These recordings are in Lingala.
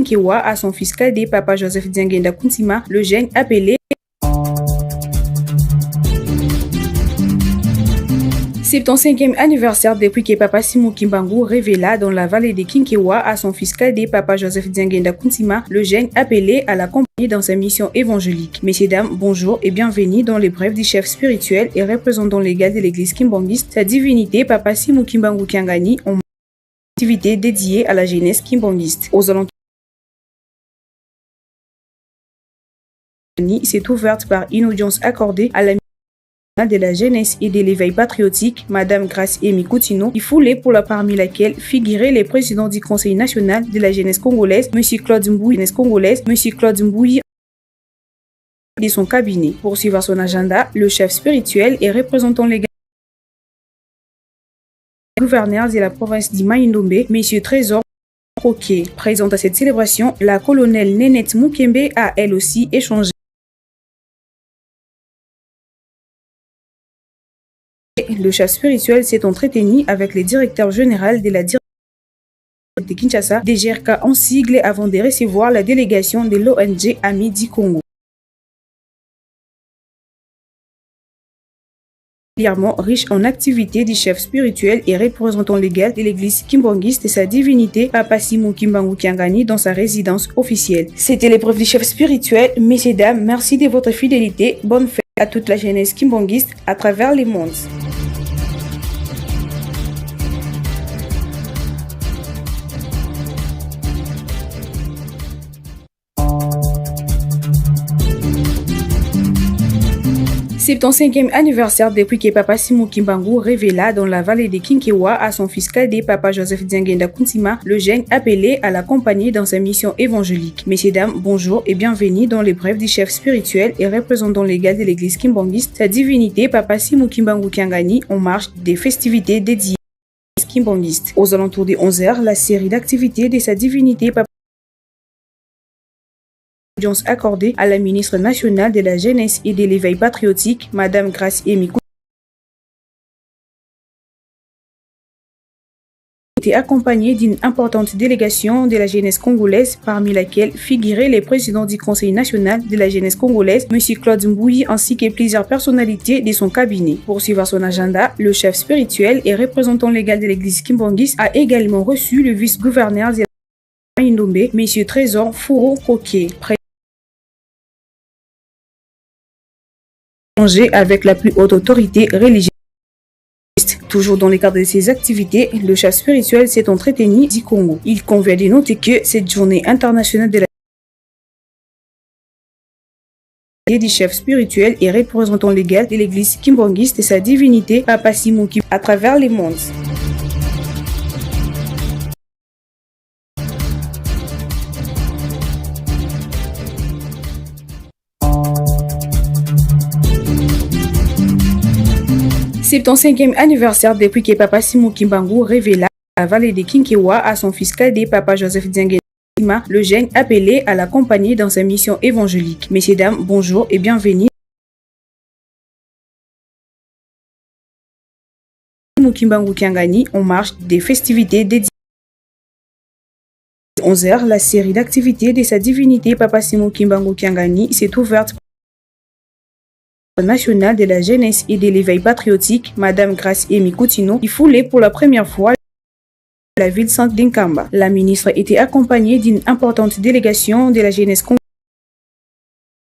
Kinkewa à son fils cadet Papa Joseph Diangenda Kuntima, le jeune appelé 75e anniversaire depuis que Papa Simon Kimbangu révéla dans la vallée de Kinkewa à son fils cadet Papa Joseph Diangenda Kuntima, le jeune appelé à l'accompagner dans sa mission évangélique. Messieurs, dames, bonjour et bienvenue dans les brèves du chef spirituel et représentant légal de l'église kimbangiste, sa divinité Papa Simon Kimbangu Kiangani, en activité dédiée à la jeunesse kimbangiste. Aux alentours s'est ouverte par une audience accordée à la de la jeunesse et de l'éveil patriotique, Madame Grace Amy Coutinho, qui foulait pour la parmi laquelle figurait le président du Conseil national de la jeunesse congolaise, Monsieur Claude Mbouy, jeunesse congolaise, Monsieur Claude Mbouy, de son cabinet. Pour suivre son agenda, le chef spirituel et représentant légal gouverneur de la province d'Imaïndombe, Monsieur Trésor Roquet. Présente à cette célébration, la colonelle Nénette Mukembe a elle aussi échangé Le chef spirituel s'est entretenu avec le directeur général de la direction de Kinshasa, DGRK en sigle, avant de recevoir la délégation de l'ONG Amis du Congo. Riche en activités du chef spirituel et représentant légal de l'église kimbanguiste et sa divinité, Papa Simon Kimbangu Kiangani, dans sa résidence officielle. C'était l'épreuve du chef spirituel. Messieurs, dames, merci de votre fidélité. Bonne fête à toute la jeunesse kimbanguiste à travers les mondes. 75e anniversaire depuis que Papa Simon Kimbangu révéla dans la vallée de Kinkewa à son fils cadet Papa Joseph Diangenda Kuntima, le jeune appelé à l'accompagner dans sa mission évangélique. Messieurs, dames, bonjour et bienvenue dans les brèves du chef spirituel et représentant légal de l'église kimbanguiste, sa divinité Papa Simon Kimbangu Kiangani, en marge des festivités dédiées kimbanguiste. Aux alentours de 11h, la série d'activités de sa divinité Papa audience accordée à la ministre nationale de la Jeunesse et de l'éveil patriotique, Madame Grace Amy était accompagnée d'une importante délégation de la jeunesse congolaise, parmi laquelle figurait le président du Conseil national de la jeunesse congolaise, M. Claude Mbouy, ainsi que plusieurs personnalités de son cabinet. Pour suivre son agenda, le chef spirituel et représentant légal de l'église kimbanguiste a également reçu le vice-gouverneur de Ndombe, M. Trésor Fourou Koké, avec la plus haute autorité religieuse. Toujours dans le cadre de ses activités, le chef spirituel s'est entretenu du Congo. Il convient de noter que cette journée internationale de la du chef spirituel et représentant légal de l'église kimbanguiste et sa divinité, Papa Simon Kim, à travers les mondes. 75e anniversaire depuis que Papa Simon Kimbangu révéla la vallée de Kinkewa à son fils cadet Papa Joseph Diangenda, le jeune appelé à l'accompagner dans sa mission évangélique. Messieurs, dames, bonjour et bienvenue. Kimbangu Kiangani en marge des festivités dédiées. 11h, la série d'activités de sa divinité Papa Simon Kimbangu Kiangani s'est ouverte nationale de la jeunesse et de l'éveil patriotique, Madame Grace Amy Coutinho, qui foulait pour la première fois la ville sainte d'Inkamba. La ministre était accompagnée d'une importante délégation de la jeunesse congolaise,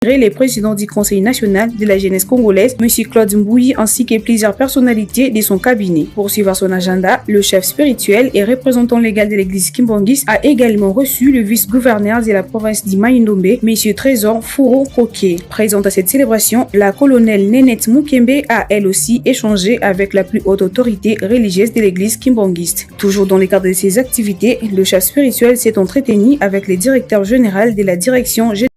le président du Conseil national de la jeunesse congolaise, M. Claude Mbouy, ainsi que plusieurs personnalités de son cabinet. Pour suivre son agenda, le chef spirituel et représentant légal de l'église kimbanguiste a également reçu le vice-gouverneur de la province d'Imaïndombe, M. Trésor Fourou Koké. Présente à cette célébration, la colonelle Nénette Mukembe a elle aussi échangé avec la plus haute autorité religieuse de l'église kimbanguiste. Toujours dans le cadre de ses activités, le chef spirituel s'est entretenu avec le directeur général de la direction générale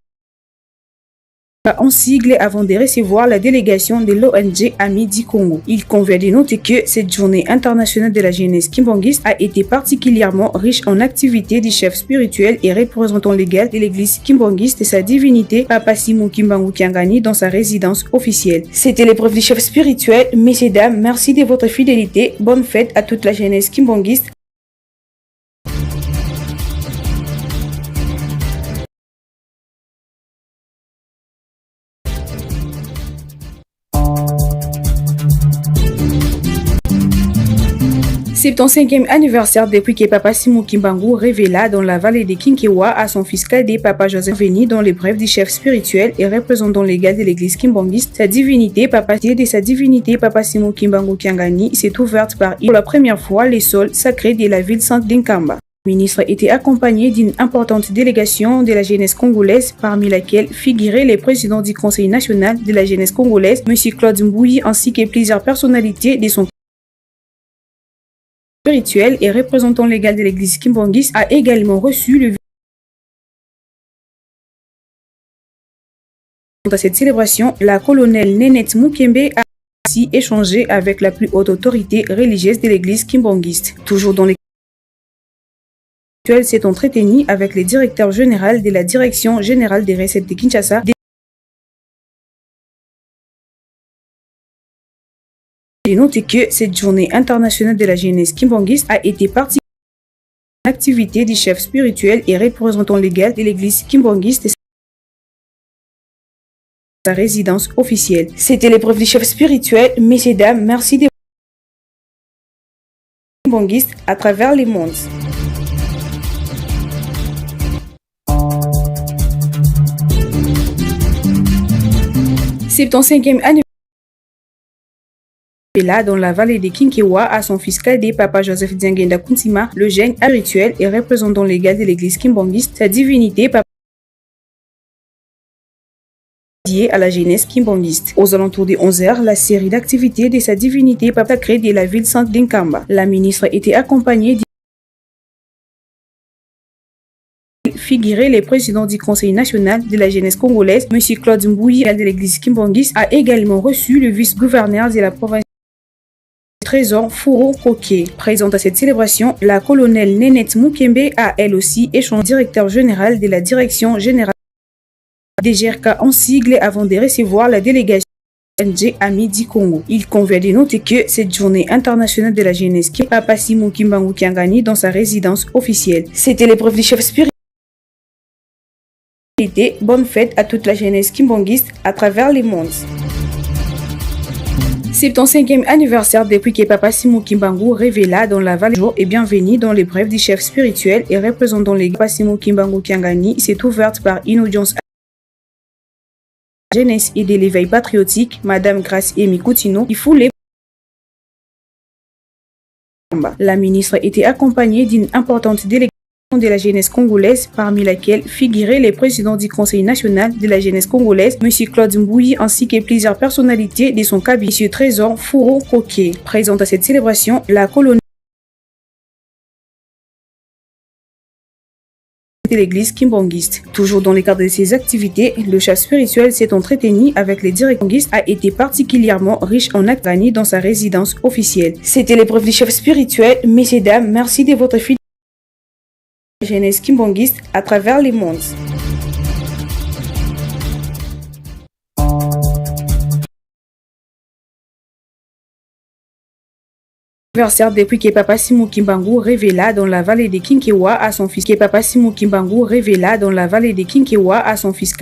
en sigle avant de recevoir la délégation de l'ONG Amis du Congo. Il convient de noter que cette journée internationale de la jeunesse kimbanguiste a été particulièrement riche en activités du chef spirituel et représentant légal de l'église kimbanguiste et sa divinité, Papa Simon Kimbangu Kiangani, dans sa résidence officielle. C'était l'épreuve du chef spirituel. Messieurs, dames, merci de votre fidélité. Bonne fête à toute la jeunesse kimbanguiste. 75e anniversaire depuis que Papa Simon Kimbangu révéla dans la vallée de Kinkewa à son fils cadet Papa Joseph Veni dans les brefs du chef spirituel et représentant légal de l'église kimbanguiste, sa divinité Papa de sa divinité Papa Simon Kimbangu Kiangani s'est ouverte par pour la première fois les sols sacrés de la ville sainte d'Nkamba. Le ministre était accompagné d'une importante délégation de la jeunesse congolaise, parmi laquelle figurait le président du Conseil national de la jeunesse congolaise, M. Claude Mbouyi, ainsi que plusieurs personnalités de son spirituel et représentant légal de l'église kimbanguiste, a également reçu le à cette célébration, la colonelle Nénette Mukembe a ainsi échangé avec la plus haute autorité religieuse de l'église kimbanguiste. Toujours dans les s'est entretenu avec le directeur général de la Direction générale des recettes de Kinshasa. J'ai noté que cette journée internationale de la jeunesse kimbanguiste a été partie activité du chef spirituel et représentant légal de l'église kimbanguiste sa résidence officielle. C'était l'épreuve du chef spirituel. Messieurs, dames, merci de kimbanguiste à travers les mondes. 75e année là dans la vallée de Kinkewa à son fils cadet Papa Joseph Diangenda Kuntima, le jeune spirituel et représentant légal de l'église kimbanguiste, sa divinité Papa à la jeunesse kimbanguiste. Aux alentours de 11h, la série d'activités de sa divinité Papa sacré de la ville sainte d'Nkamba. La ministre était accompagnée figurait le président du Conseil national de la jeunesse congolaise, M. Claude Mbouyi de l'église kimbanguiste, a également reçu le vice-gouverneur de la province Trésor Fourreau Koké. Présente à cette célébration, la colonelle Nénette Mukembe a elle aussi échangé directeur général de la direction générale des GRK en sigle avant de recevoir la délégation NG Ami du Congo. Il convient de noter que cette journée internationale de la jeunesse qui Papa Simon Kimbangu Kiangani dans sa résidence officielle. C'était l'épreuve du chef spirituel. Bonne fête à toute la jeunesse kimbanguiste à travers les mondes. 75e anniversaire depuis que Papa Simon Kimbangu révéla dans la vallée et bienvenue dans les brefs du chef spirituel et représentant les Papa Simon Kimbangu Kiangani s'est ouverte par une audience jeunesse et de l'éveil patriotique, Madame Grace Amy Coutinho, qui foulait. La ministre était accompagnée d'une importante délégation de la jeunesse congolaise, parmi laquelle figurait le président du Conseil national de la jeunesse congolaise, M. Claude Mbouyi, ainsi que plusieurs personnalités de son cabinet, M. Trésor Fourreau Koké. Présente à cette célébration, la colonelle de l'église kimbanguiste. Toujours dans le cadre de ses activités, le chef spirituel s'est entretenu avec les directeurs a été particulièrement riche en actes dans sa résidence officielle. C'était l'épreuve du chef spirituel. Messieurs, dames, merci de votre fidélité. Jeunesse kimbanguiste à travers les mondes. Anniversaire depuis que Papa Simon Kimbangu révéla dans la vallée de Kinkewa à son fils que Papa Simon Kimbangu révéla dans la vallée de Kinkewa à son fils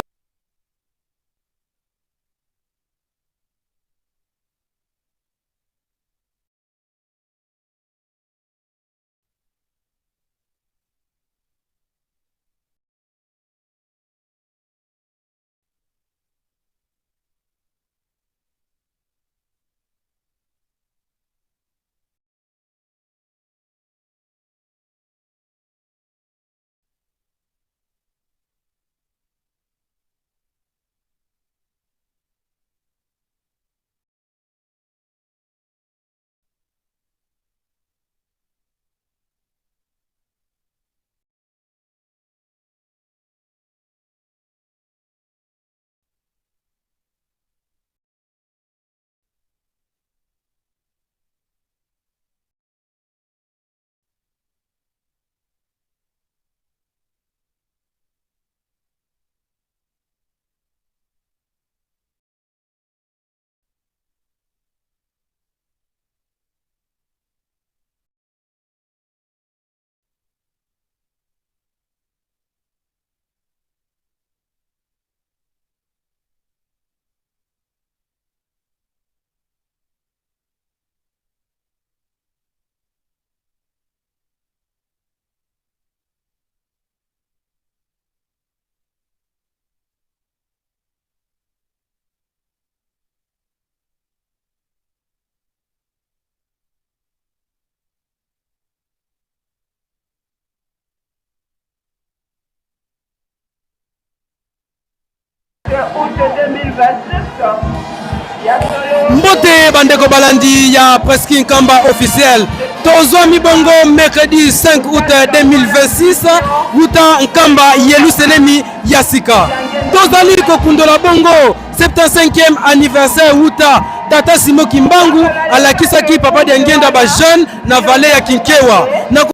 Mbote bandeko balandi ya Presque Nkamba officiel. Tozwami bongo mercredi 5 août 2026 wuta Nkamba Yelusalemi ya sika. Tozali kokundola bongo 75e anniversaire wuta Tata Simon Kimbangu alakisaki Papa Diangienda ba jeune na vallée ya Kinkewa. Na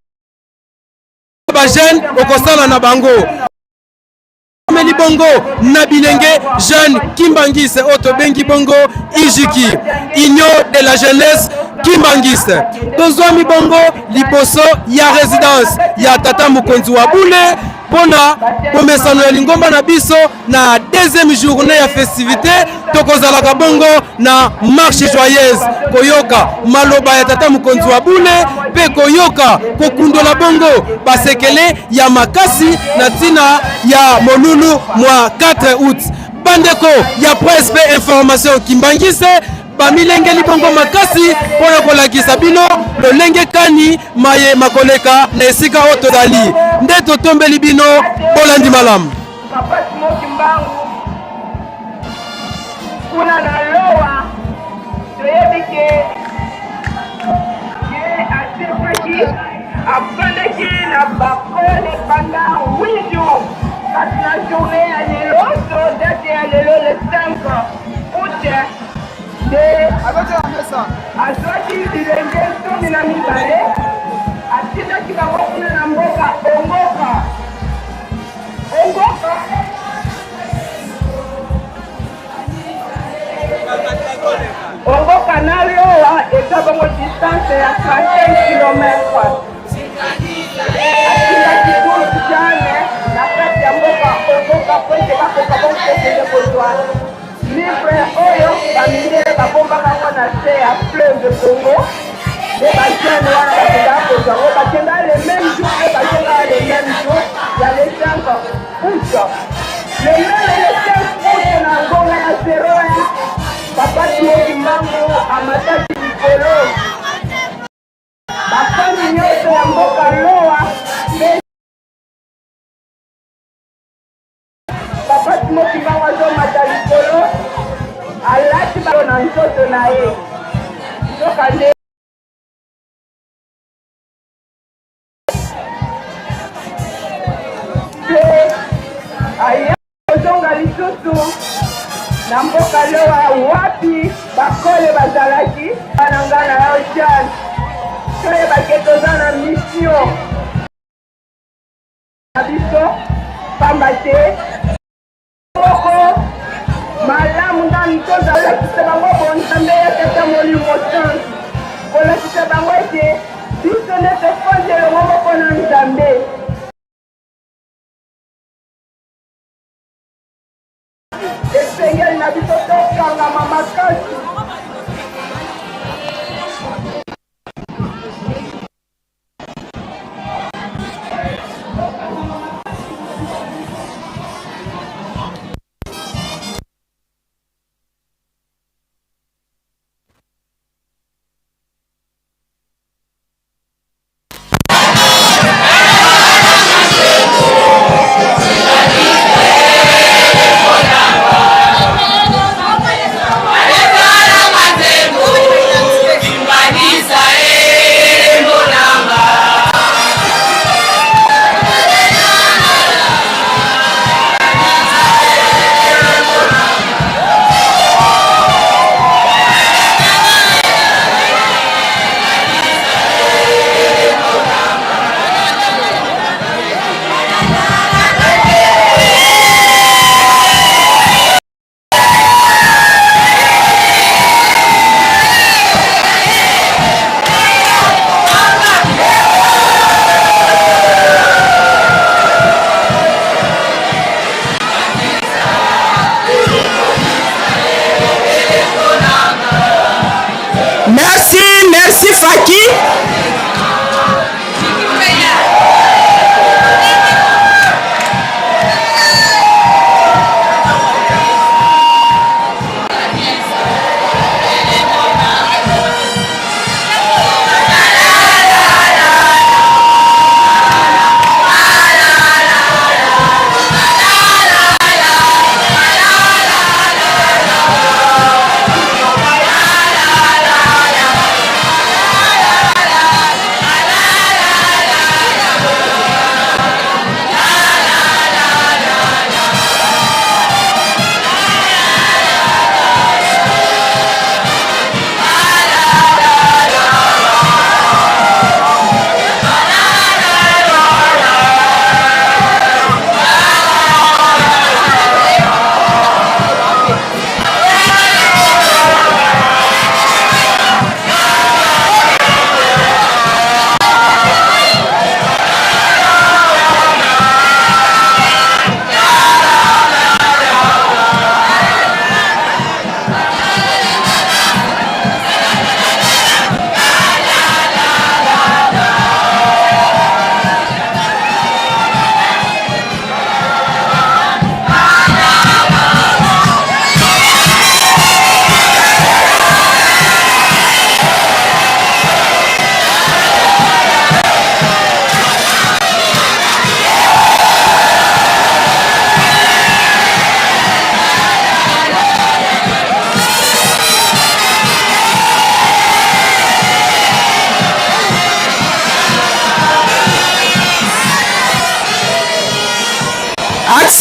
ba jeune okosala na bango meli bongo na bilenge jeune kimbangiste oyo tobengi bongo ijiki union de la jeunesse kimbangiste. Tozwami bongo liboso ya résidence ya tata mokonzi wa bule mpona bomesano ya lingomba na biso. Na deuxième journée ya festivité tokozalaka bongo na marche joyeuse koyoka maloba ya tata mokonzi wa bule mpe koyoka kokundola bongo basekele ya makasi na ntina ya molulu mwa 4 août. Bandeko ya presse mpe information kimbangiste bamilengeli bongo makasi mpo na kolakisa bino lolenge kani maye makoleka na esika oyo tozali. Nde totombeli bino bolandi malamu. Papa Simon Kimbangu kuna na lowa toyebi ke ye asekwaki, afandaki na bakole pendant 8 jours, kasi na journée ya lelo, to date ya lelo, le 5 août, nde azwaki bilenge 12, atindaki bango kuna na mboka Ongoka. Ongoka Ongoka na Loa eza bongo distance ya 35 km. Atindaki 12 jane na kati ya mboka Ongoka po ete bakoka bongo kokende kozwa livre oyo bamindele babombaka yango na se ya fleuve Congo. Nde bajeune wana bakendaka kozwa yango, bakendaka le même jour mpe bazongaka le même jour ya le 5 août. Le même le 5 août na ngonga ya 0 heure, Papa Simon Kimbangu amataki likolo. Bafandi nyonso ya mboka Loa mpe Papa Simon Kimbangu azomata likolo, alati balo na nzoto na ye, nzokande mpe aye kozonga lisusu na mboka Loa wapi bakole bazalaki. Bana nga na yo Jeanne, toyebake toza na mission na biso, pamba te moko malamu nanu tozalakisa bango bonzambe ya Tata Molimo Santu, kolakisa bango ete biso nde tofandi elongo moko na Nzambe. Esengeli na biso tokangama makasi.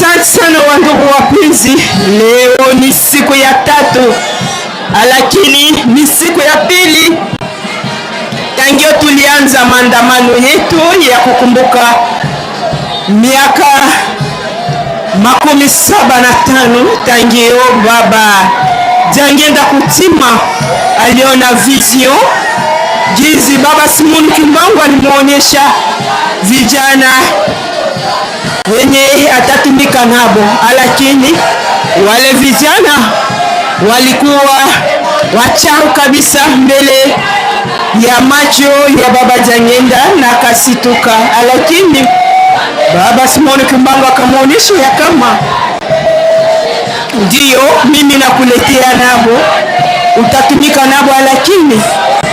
Asante sana wandugu wapenzi, leo ni siku ya tatu, lakini ni siku ya pili tangio tulianza maandamano yetu ya kukumbuka miaka 75 tangio baba Diangienda Kutima aliona vision jizi baba Simon Kimbangu alimuonyesha vijana wenye atatumika nabo, lakini wale vijana walikuwa wacharu kabisa mbele ya macho ya baba Diangienda na akasituka, lakini baba Simon Kimbangu akamwonyesha ya kama ndiyo mimi nakuletea nabo, utatumika nabo, lakini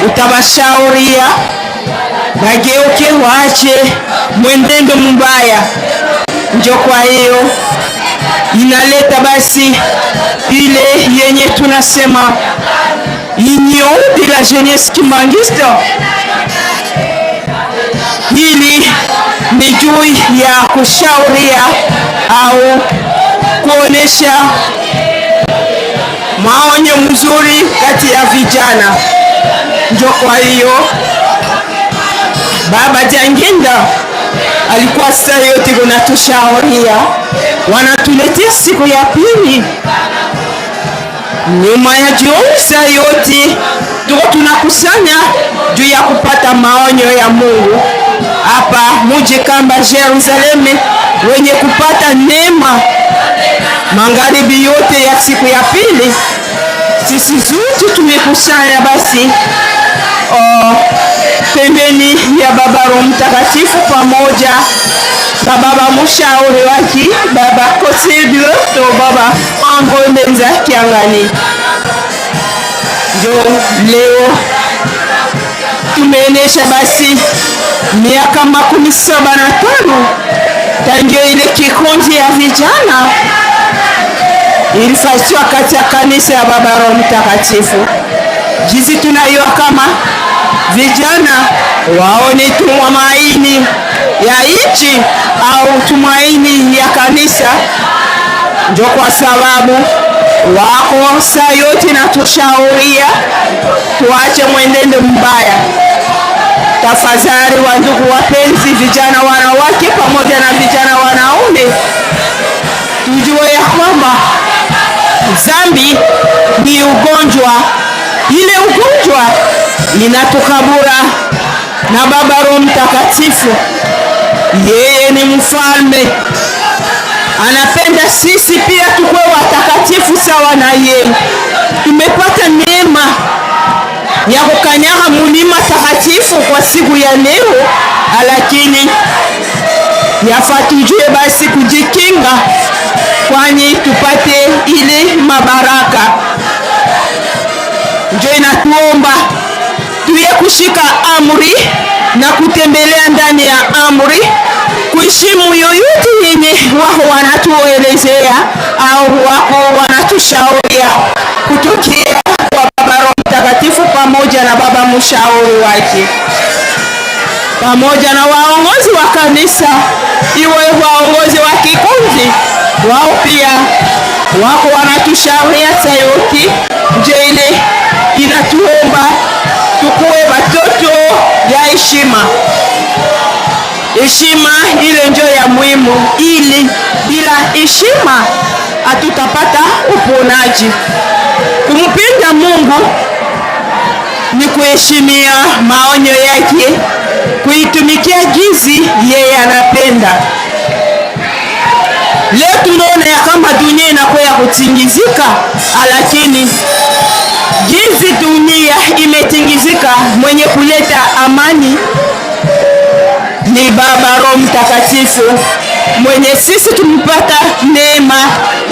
utabashauria bageuke, waache mwenendo mbaya. Njo kwa hiyo inaleta basi ile yenye tunasema Union de la jeunesse kimbanguiste. Hili ni juu ya kushauria au kuonesha maonyo mzuri kati ya vijana. Njo kwa hiyo baba Diangienda alikuwa saa yote kunatushauria, wanatuletea siku ya pili nyuma ya jioni, saa yote tuko tunakusanya juu ya kupata maonyo ya Mungu hapa muji Kamba Jerusaleme, wenye kupata neema magharibi yote ya siku ya pili. Sisi zote tumekusanya basi pembeni ya Baba Roho Mtakatifu pamoja na baba mshauri wake baba Kosilio to baba Andre Mbenza Kiangani. Njo leo tumeenesha basi miaka 75 tangia ile kikundi ya vijana ilifasiwa kati ya kanisa ya Baba Roho Mtakatifu. Jinsi tunaiwa kama vijana wao ni tumaini ya nchi au tumaini ya kanisa, njo kwa sababu wako saa yote na tushauria tuache mwenendo mbaya. Tafadhali wa ndugu wapenzi, vijana wanawake pamoja na vijana wanaume, tujue ya kwamba zambi ni ugonjwa. Ile ugonjwa inatukabura na Baba Roho Mtakatifu, yeye ni mfalme, anapenda sisi pia tukue watakatifu sawa na yeye. Tumepata neema ya kukanyaga mulima takatifu kwa siku ya leo, lakini yafaa tujue basi kujikinga, kwani tupate ile mabaraka. Njo inatuomba tuye kushika amri na kutembelea ndani ya amri, kuheshimu yoyote yenye wao wanatuelezea au wako wanatushauria kutokea kwa Baba Roho Mtakatifu pamoja na baba mshauri wake pamoja na waongozi wa kanisa, iwe waongozi wa kikundi, wao pia wako wanatushauria sayoti. Nje ile inatuomba tukuwe watoto ya heshima. Heshima ile njo ya muhimu, ili bila heshima hatutapata uponaji. Kumpenda Mungu ni kuheshimia maonyo yake, kuitumikia gizi yeye anapenda. Leo tunaona ya kama dunia inakuwa ya kutingizika, lakini jinsi dunia imetingizika, mwenye kuleta amani ni Baba Roho Mtakatifu, mwenye sisi tumepata neema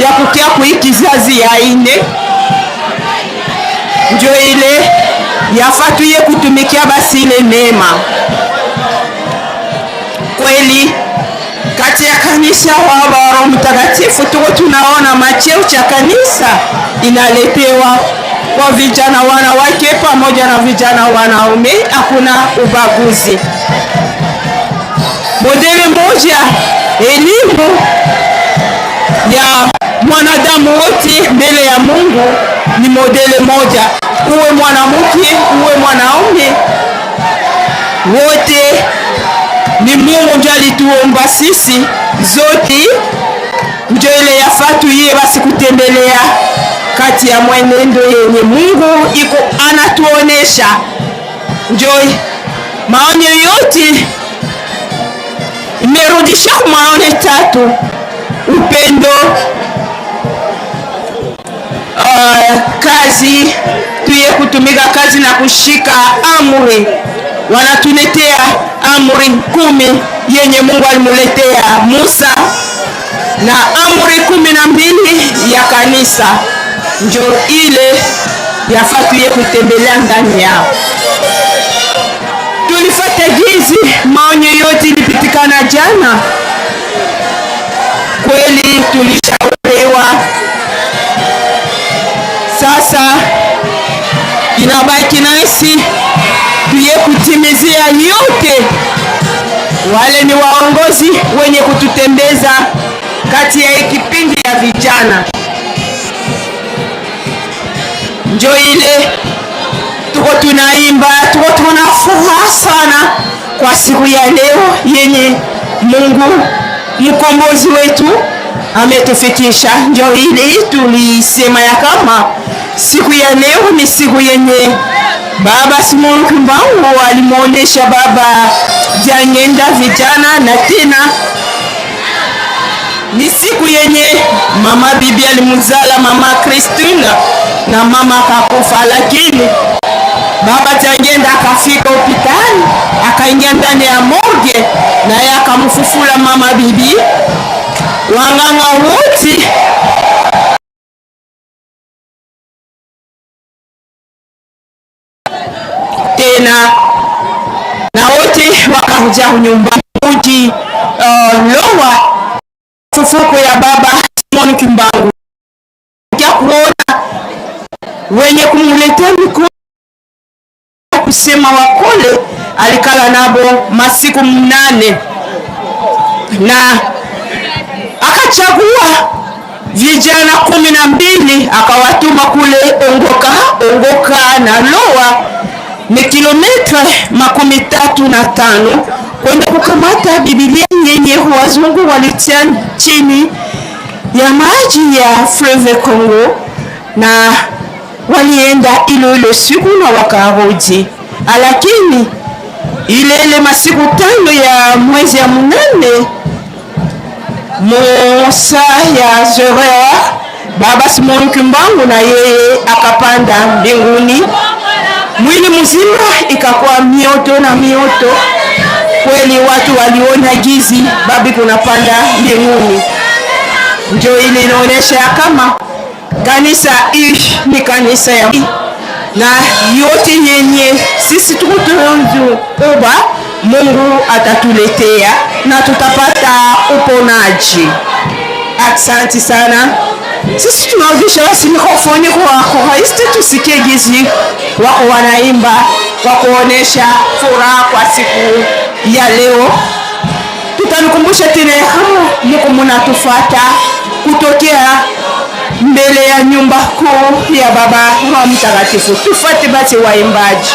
ya kukia kui kizazi ya ine, njo ile yafaa tuye kutumikia basi ile neema kweli. Kati ya kanisa wa Baba Roho Mtakatifu tuko tunaona macheo cha kanisa inaletewa kwa vijana wanawake pamoja na vijana wanaume, hakuna ubaguzi. Modeli moja elimu Ya mwanadamu wote mbele ya Mungu ni modele moja, uwe mwanamke uwe mwanaume, wote ni Mungu ndio alituumba sisi zote, ndio ile yafaa tuiye basi kutembelea kati ya mwenendo yenye Mungu iko anatuonesha, njo maonyo yote imerudisha maonyo tatu: upendo, kazi tuye kutumika kazi na kushika amri. Wanatuletea amri 10 yenye Mungu alimuletea Musa na amri 12 ya kanisa, njo ile yafaa tuye kutembelea ndani yao. Tulifata gizi maonyo yote ilipitikana jana, kweli tulishauriwa. Sasa inabaki nasi tuye kutimizia yote. Wale ni waongozi wenye kututembeza kati ya kipindi ya vijana, njo ile tuko tunaimba, tuko tuna furaha sana kwa siku ya leo yenye Mungu mkombozi wetu ametufikisha. Njo ile tulisema ya kama siku ya leo ni siku yenye Baba Simon Kimbangu alimuonesha Baba Diangienda vijana, na tena ni siku yenye mama bibi alimuzala mama Christine na mama akakufa, lakini Baba Diangienda akafika hospitali akaingia ndani ya morgue naye akamfufula mama bibi. Wanganga wote tena na wote wakarudia nyumbani mji Lowa. Fufuko ya Baba Simon Kimbangu ya kuona wenye kumuletea mikono kusema wakole, alikala nabo masiku 8 na akachagua vijana 12 akawatuma kule Ongoka. Ongoka na Lowa ni kilometre 35 kwenda kukamata Biblia yenye wazungu walitia chini ya maji ya Fleuve Congo, na walienda ile ile siku na wakarudi, lakini ile ile masiku 5 ya mwezi ya 8 musa ya zerea, Baba Simon Kimbangu na yeye akapanda mbinguni, mwili mzima ikakuwa mioto na mioto. Kweli watu waliona gizi babi kunapanda mbinguni. Ndio ile inaonyesha kama kanisa hii ni kanisa ya na yote yenye sisi tukutuomba Mungu atatuletea na tutapata uponaji. Asante sana. Sisi tunarudisha basi mikrofoni kwa choriste, tusikie gizi wako wanaimba kwa kuonesha furaha kwa siku ya leo. Tutanikumbusha tena kama mko mnatufuata kutokea mbele ya nyumba kuu ya Baba Roho Mtakatifu. Tufuate basi waimbaji.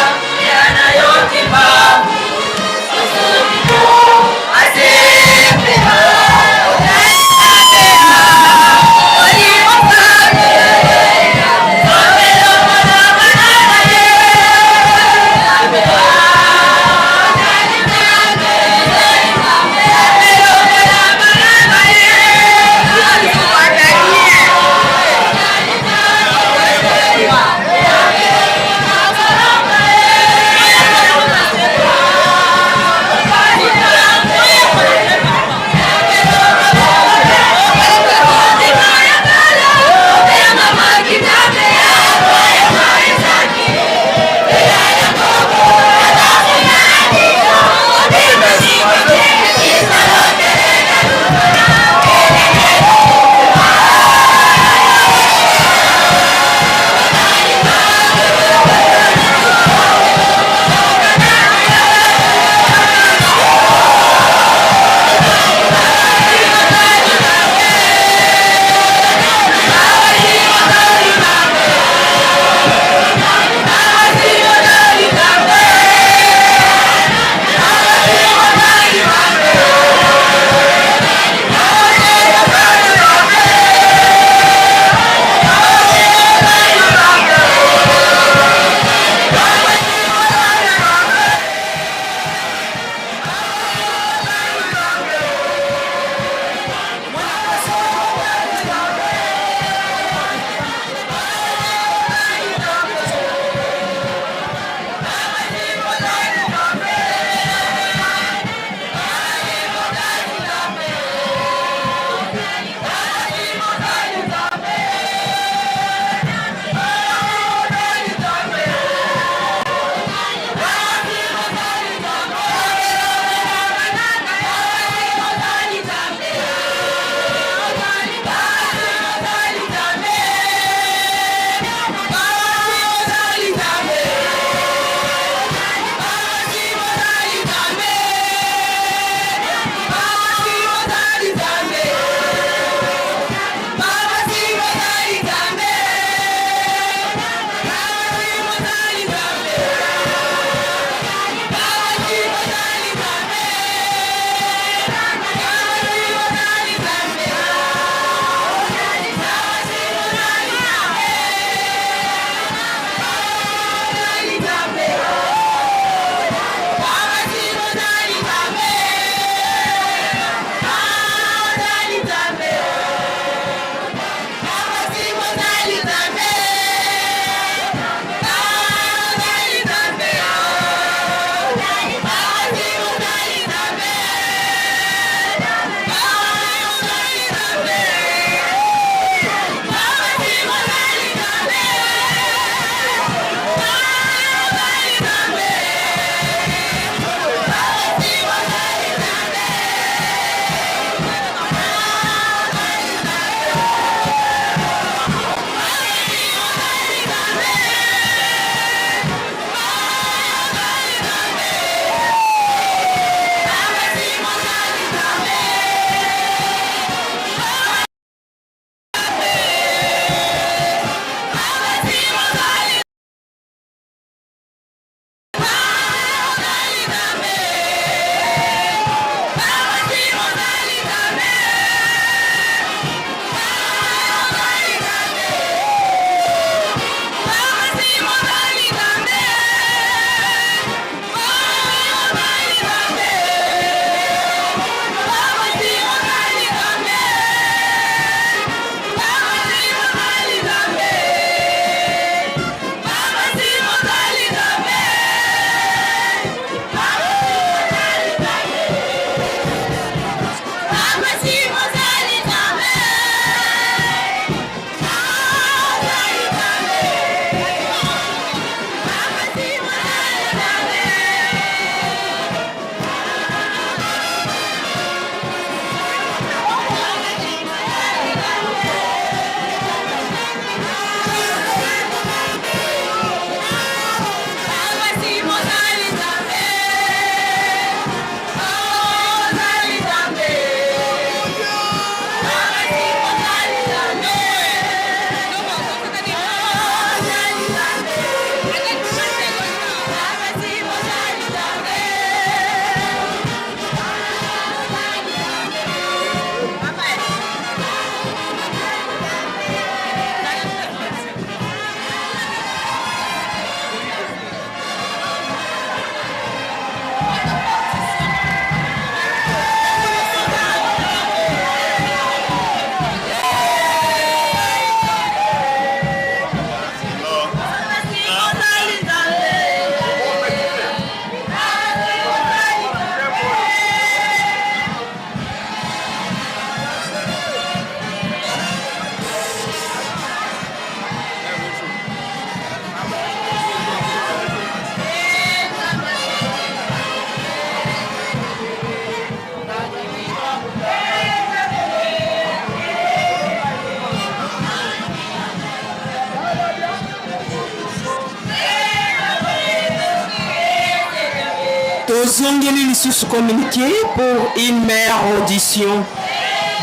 Tozongeli lisusu communiqué pour une meilleure audition.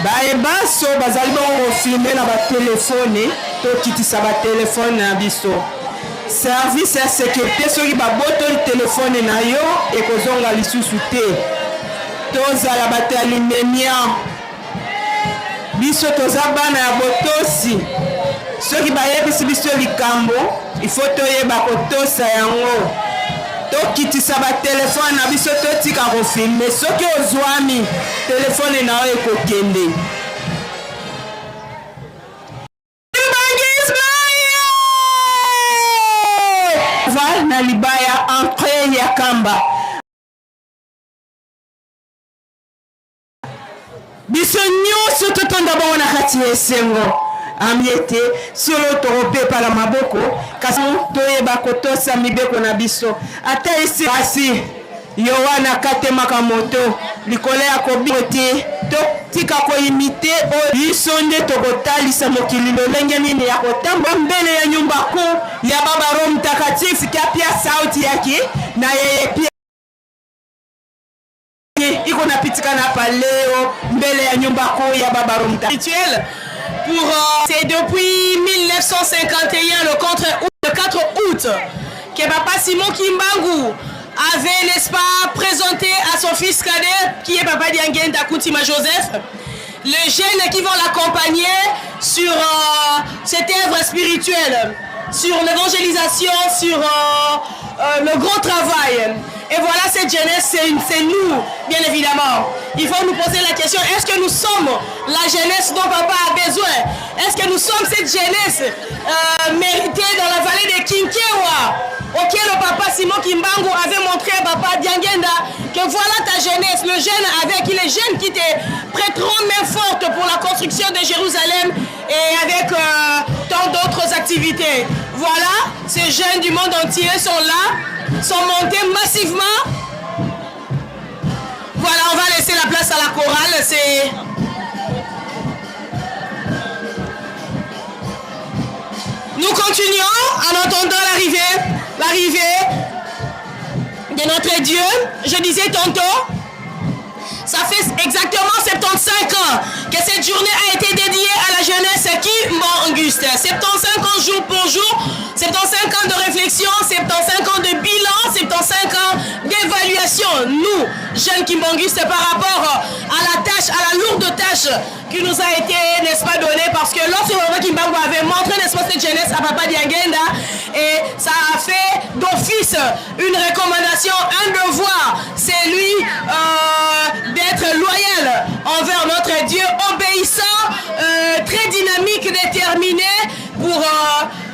Baye banso bazali bongo kofilme na batelefone, tokitisa batelefone na biso. Service ya securite, soki babotoli telefone na yo ekozonga lisusu te. Tozala bato ya limemia. Biso toza bana ya botosi. Soki bayebisi biso likambo, il faut toyeba kotosa yango. Tokitisa ba telefone na biso, totika kofilme. Soki ozwami, telefone na yo ekokende. Na libaya entrée ya Kamba. Biso nyonso totonda bongo na kati ya esengo ami ete solo tokopepa na maboko, kasi toyeba kotosa mibeko na biso ata esi. Kasi Yoane akatemaka moto likolo ya kobiko te. Totika koimite oyo biso nde tokotalisa mokili lolenge nini ya kotambola mbele ya nyumba kuu ya Baba Roho Mtakatifu kiapia sauti yake na yeye pia iko napitikana hapa leo mbele ya nyumba kuu ya Baba Roho Mtakatifu. Pour c'est depuis 1951, le, contre, le 4 août, que Papa Simon Kimbangu avait, n'est-ce pas, présenté à son fils cadet, qui est Papa Diangienda Kuntima Joseph, les jeunes qui vont l'accompagner sur cette œuvre spirituelle, sur l'évangélisation, sur le grand travail. Et voilà, cette jeunesse, c'est nous, bien évidemment. Il faut nous poser la question, est-ce que nous sommes la jeunesse dont papa a besoin? Est-ce que nous sommes cette jeunesse méritée dans la vallée de Kinkewa, auquel le papa Simon Kimbangu avait montré à papa Diangienda que voilà ta jeunesse, le jeune avec les jeunes qui te prêteront main forte pour la construction de Jérusalem et avec tant d'autres activités. Voilà, ces jeunes du monde entier sont là, sont montés massivement. Voilà, on va laisser la place à la chorale. C'est Nous continuons en attendant l'arrivée de notre Dieu. Je disais tantôt, ça fait exactement 75 ans que cette journée a été dédiée à la jeunesse kimbanguiste. 75 ans jour pour jour, 75 ans de réflexion, 75 ans de bilan, 75 ans d'évaluation. Nous, jeunes kimbanguistes, par rapport à la tâche, à la lourde tâche qui nous a été, n'est-ce pas, donnée, parce que lorsque Papa Kimbangu avait montré, n'est-ce pas, cette jeunesse à Papa Diangienda, et ça a fait d'office une recommandation, un devoir, c'est lui d'être loyal envers notre Dieu, obéissant, très dynamique, déterminé pour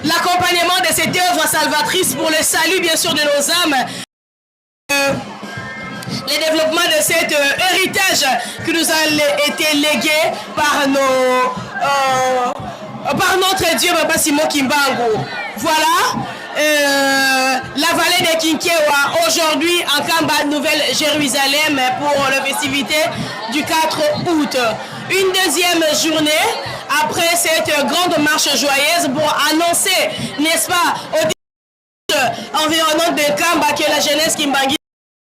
l'accompagnement de cette œuvre salvatrice, pour le salut, bien sûr, de nos âmes. Le développement de cet héritage qui nous a été légué par notre Dieu, Papa Simon Kimbangu. Voilà, la vallée de Kinkewa, aujourd'hui en Kamba, Nouvelle-Jérusalem, pour la festivité du 4 août. Une deuxième journée après cette grande marche joyeuse pour annoncer, n'est-ce pas, au environnement de Kamba que la jeunesse Kimbangu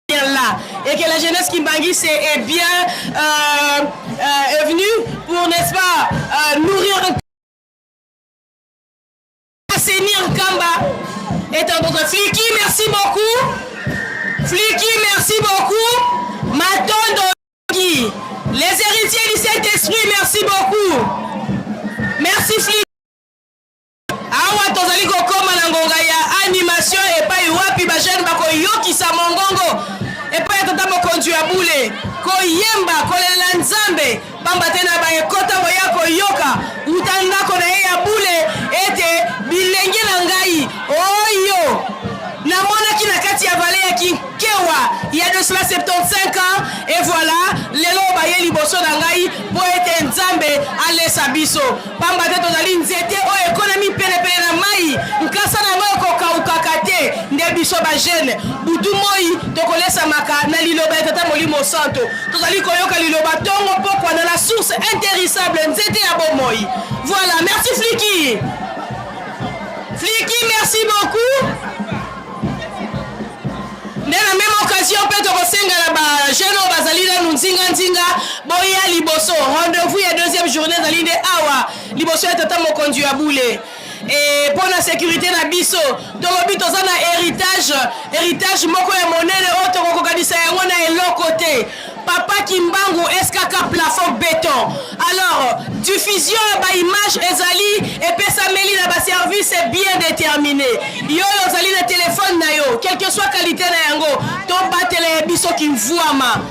est là et que la jeunesse Kimbangu est bien est venue pour, n'est-ce pas, nourrir, assainir Kamba et tant d'autres. Fliki, merci beaucoup. Fliki, merci beaucoup. Matondo, les héritiers du Saint-Esprit, merci beaucoup. Merci Fliki. Awa tozali kokoma na ngonga ya animation epai wapi bajeune bakoyokisa mongongo epai ya tata mokonzi ya bule, koyemba, kolela Nzambe, pamba te na baekota boya koyoka uta ndako na ye ya bule ete bilenge na ngai oyo namonaki na kati ya vallée ya Kinkewa il y a de cela 75 ans, et voilà lelo baye liboso na ngai po ete Nzambe alesa biso, pamba te tozali nzete oyo ekonami penepene na mai, nkasa na yango ekokaukaka te. Nde biso bajeune butu moi tokolesamaka na liloba ya Tata Molimo Santo, tozali koyoka liloba tongo pokwa na la source intarissable, nzete ya bomoi. Voilà, merci Fliki. Fliki, merci beaucoup. Nde na meme occasion mpe tokosenga na ba jeunes oyo bazali nanu nzinga nzinga boya liboso. Rendez-vous ya deuxième journée ezali nde awa liboso ya tata mokonzi ya bule. E mpo na securite na biso tolobi toza na heritage, heritage moko ya monene oyo tokokokanisa yango na eloko te. Papa Kimbangu SKK plafond beton. Alors diffusion ya ba image ezali epesameli na ba service bien determine. Yo oyo ozali na telephone na yo, quelque soit qualité na yango, tobatela ya biso kimvuama.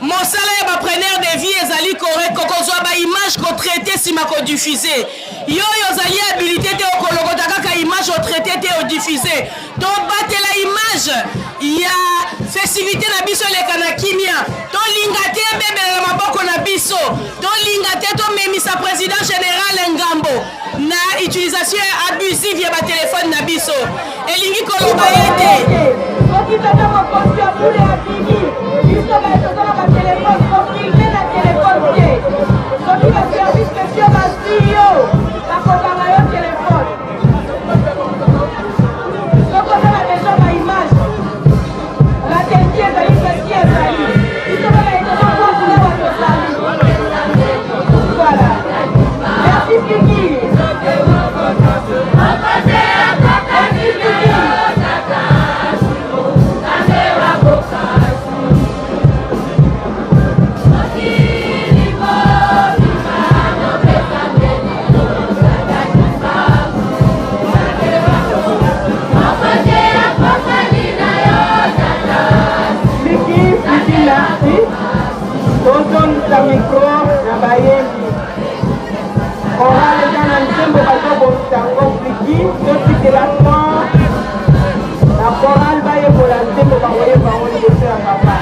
Mosala ya ba preneur de vie ezali kozwa ba image, ko traiter, sima ko diffuser. Yo oyo ozali habilité te, okolokota kaka image, o traiter te, o diffuser. Tobatela image ya festivité na biso eleka na kimia. Tolinga te ebebela na maboko na biso. Tolinga te tomemisa président général ngambo na utilisation abusive ya batelefone na biso. Elingi koloba ete soki tata mokonzi ya bule abimi, biso baye toza na batelefone, kofilme na telefone te. Soki baservice spéciaux bazwi yo, bakokanga yo telefone. Soki oza na besoin baimage, latensi ezali, presi ezali, biso baye toza koawa, tozali. Voilà, merci Fiki. Merci Fiki. Fiki, Fiki, merci. Tozongisa micro na bayembi. Chorale eza na nzembo, bazobongisa yango. Fiki, totikela temps na chorale bayekola nzembo, bakoyemba yango liboso ya papa.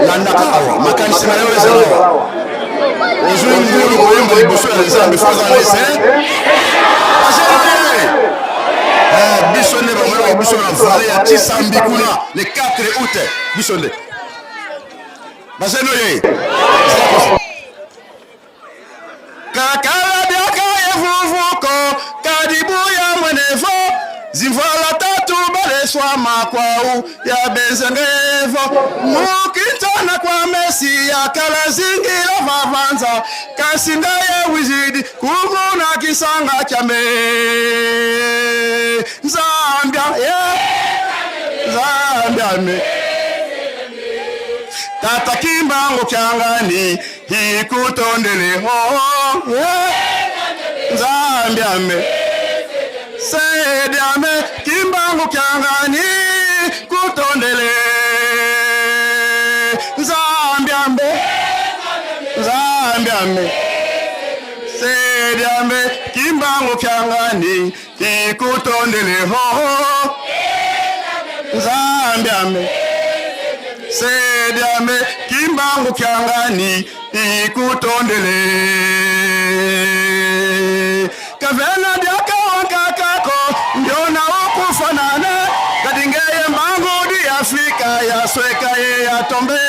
Landaka awa, makanisi na yo ezala awa. Ozwi ngulu koyemba liboso ya Nzambe, fo ozala ese. Biso nde bamonaka biso na vale ya Tshisambi kuna le 4 août, biso nde bazali oye kakala biaka evuvuko kadibu ya mwenevo zimvala tatu baleswa makwau ya benzengevo mukintana kwa mesi ya kala zingila vavanza kasinga ya wizidi kuguna kisanga kyame Zambia yeah. Zambia me tata kimbangu kyangani hikutondele ho yeah. Zambia me sediame kimbangu kyangani kutondele Zambia me Zambia me sediame kimbangu kyangani hikutondele ho Zambia me sediame kimbangu kyangani ikutondele kavena dyakawankakako ndiona okufanana kadingeye mbangu di Afrika yasweka ye yatombe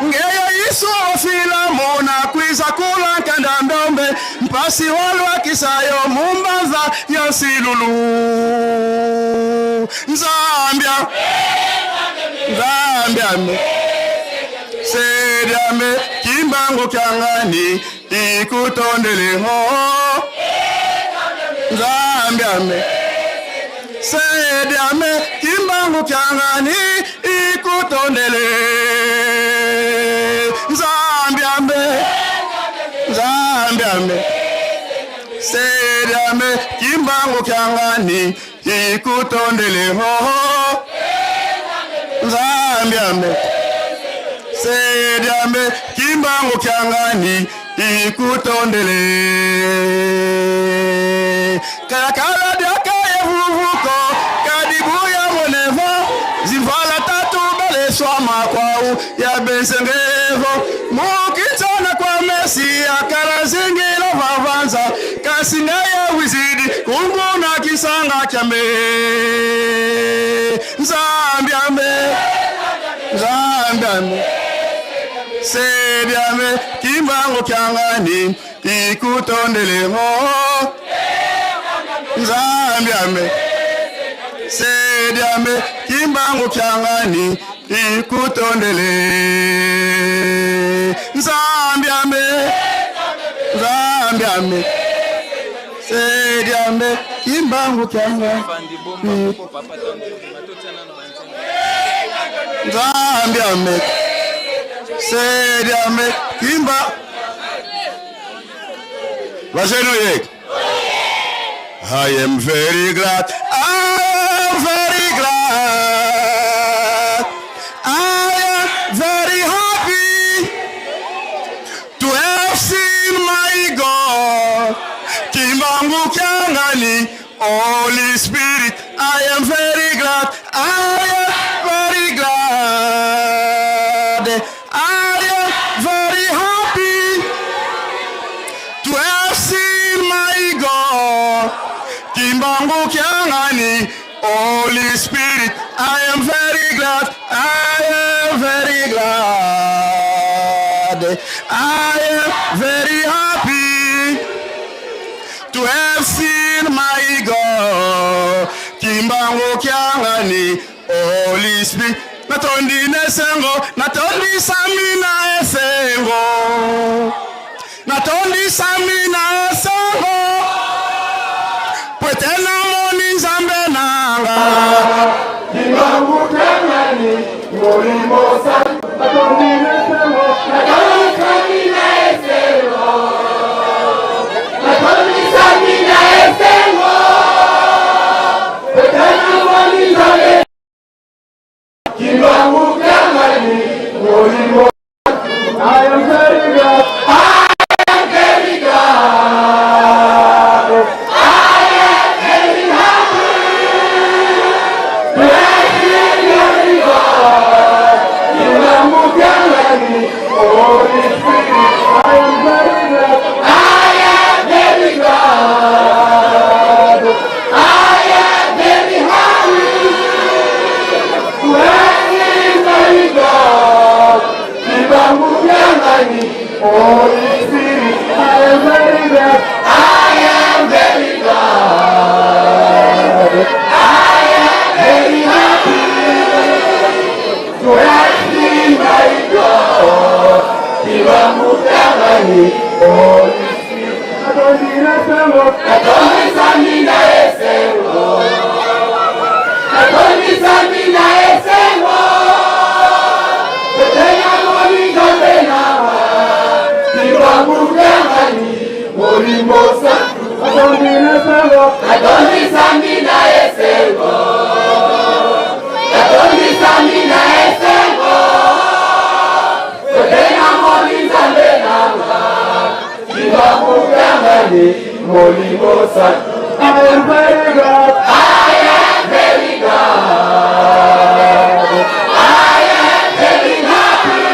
ngeye isu ofilamu na kwiza kula nkanda ndombe mpasi walwakisayo mumbanza yansilulu Zambia Zambia me sediame kimbangu kyangani ikutondele ho Zambia me sediame kimbangu kyangani ikutondele Zambia me Zambia me sediame kimbangu kyangani ikutondele ho Zambia me sediame kimbangu kyangani ikutondele kalakala dyaka evuvuko kadibu ya moneva zimvala tatu baleswa makwau ya bensengevo mukitsana kwa mesi akala zingila vavanza kasinga ya wizidi kunguna kisanga kyame Zambia me Zambia me sediame kimbangu kyangani ikutondele ho Zambia me sediame kimbangu kyangani ikutondele Zambia me Zambia me sediame kimbangu kyangani Zambia me sediame kimba Vazeno ye. I am very glad. I am very glad. I am very happy to have seen my God. Kimbangu kyangani, Holy Spirit. I am very glad. I am very glad. I am very happy to have seen my God. Kimbangu kyangani, Holy Spirit. I am very glad. I am very glad. I am very happy to have seen my God. Kimbangu kyangani, Holy Spirit. Natondi nesengo, natondi samina esengo. Natondi samina esengo. Pwete namoni Nzambe nanga. Kimbangu kyangani, Molimo Santu, natondi nesengo, natondi samina esengo. Molimo Santu atondi na esengo, atondisami na esengo, atondisami na esengo, kote namoni Nzambe nanga, Kimbangu Kiangani, Molimo Santu. I am very glad, I am very glad, I am very happy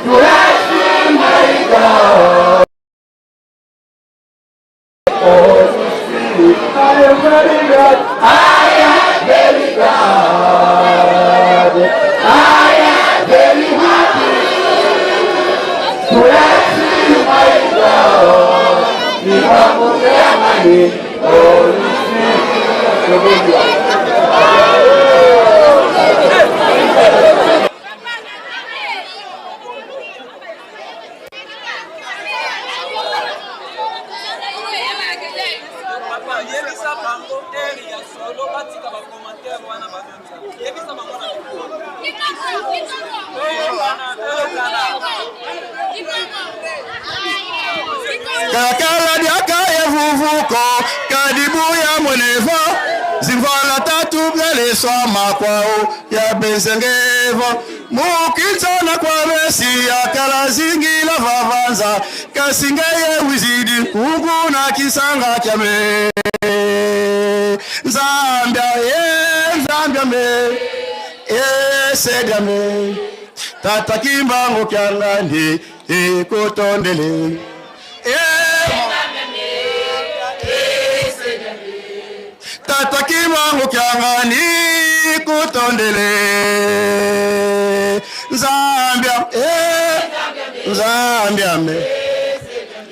to have seen my God. Oh, I am very glad, I am very glad, I am very happy to have seen my God. Kimbangu Kiangani, Holy Spirit. Papa, yebisa bango ere ya solo batika ba commentaire wana bazotia. Yebisa bango na micro. Toyokana, toyokana. Kakala diaka ya vuvuko kadibu ya mweneva zimvala tatu byaleswa makwao ya benzengevo mukitsona kwa besi ya kala zingila vavanza kasingeye wizidi kungu na kisanga kyame Nzambia ye Nzambia me esediame tata kimbangu kyangani ekutondele Tata kimbangu kyangani kutondele Nzambia eh Nzambia me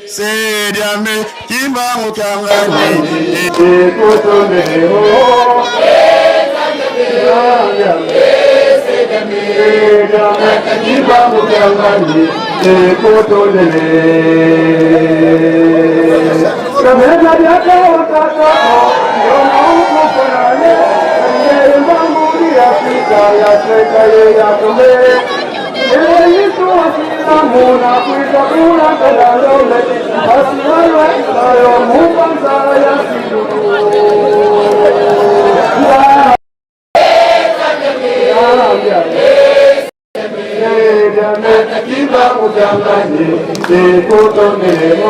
sediame kimbangu kyangani Ekutondele oh Nzambia Sediame Kimbangu Kiangani ekutondele Kameza byaka otata yona ukufunane Mbanguli Afrika ya seka ye ya kumbe Yesu wasilamu na kuita kula kadalole Asiwalwa isayo mupanza ya sidulu Kimbangu Kiangani ekutondele oh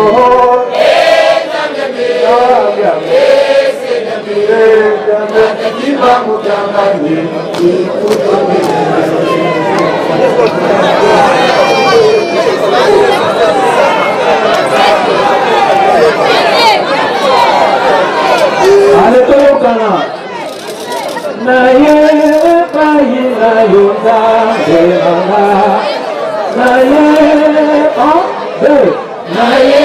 Kimbangu Kiangani ekutondele. Ale toyokana na ye epai na yo Nzambe nanga na ye un deux na ye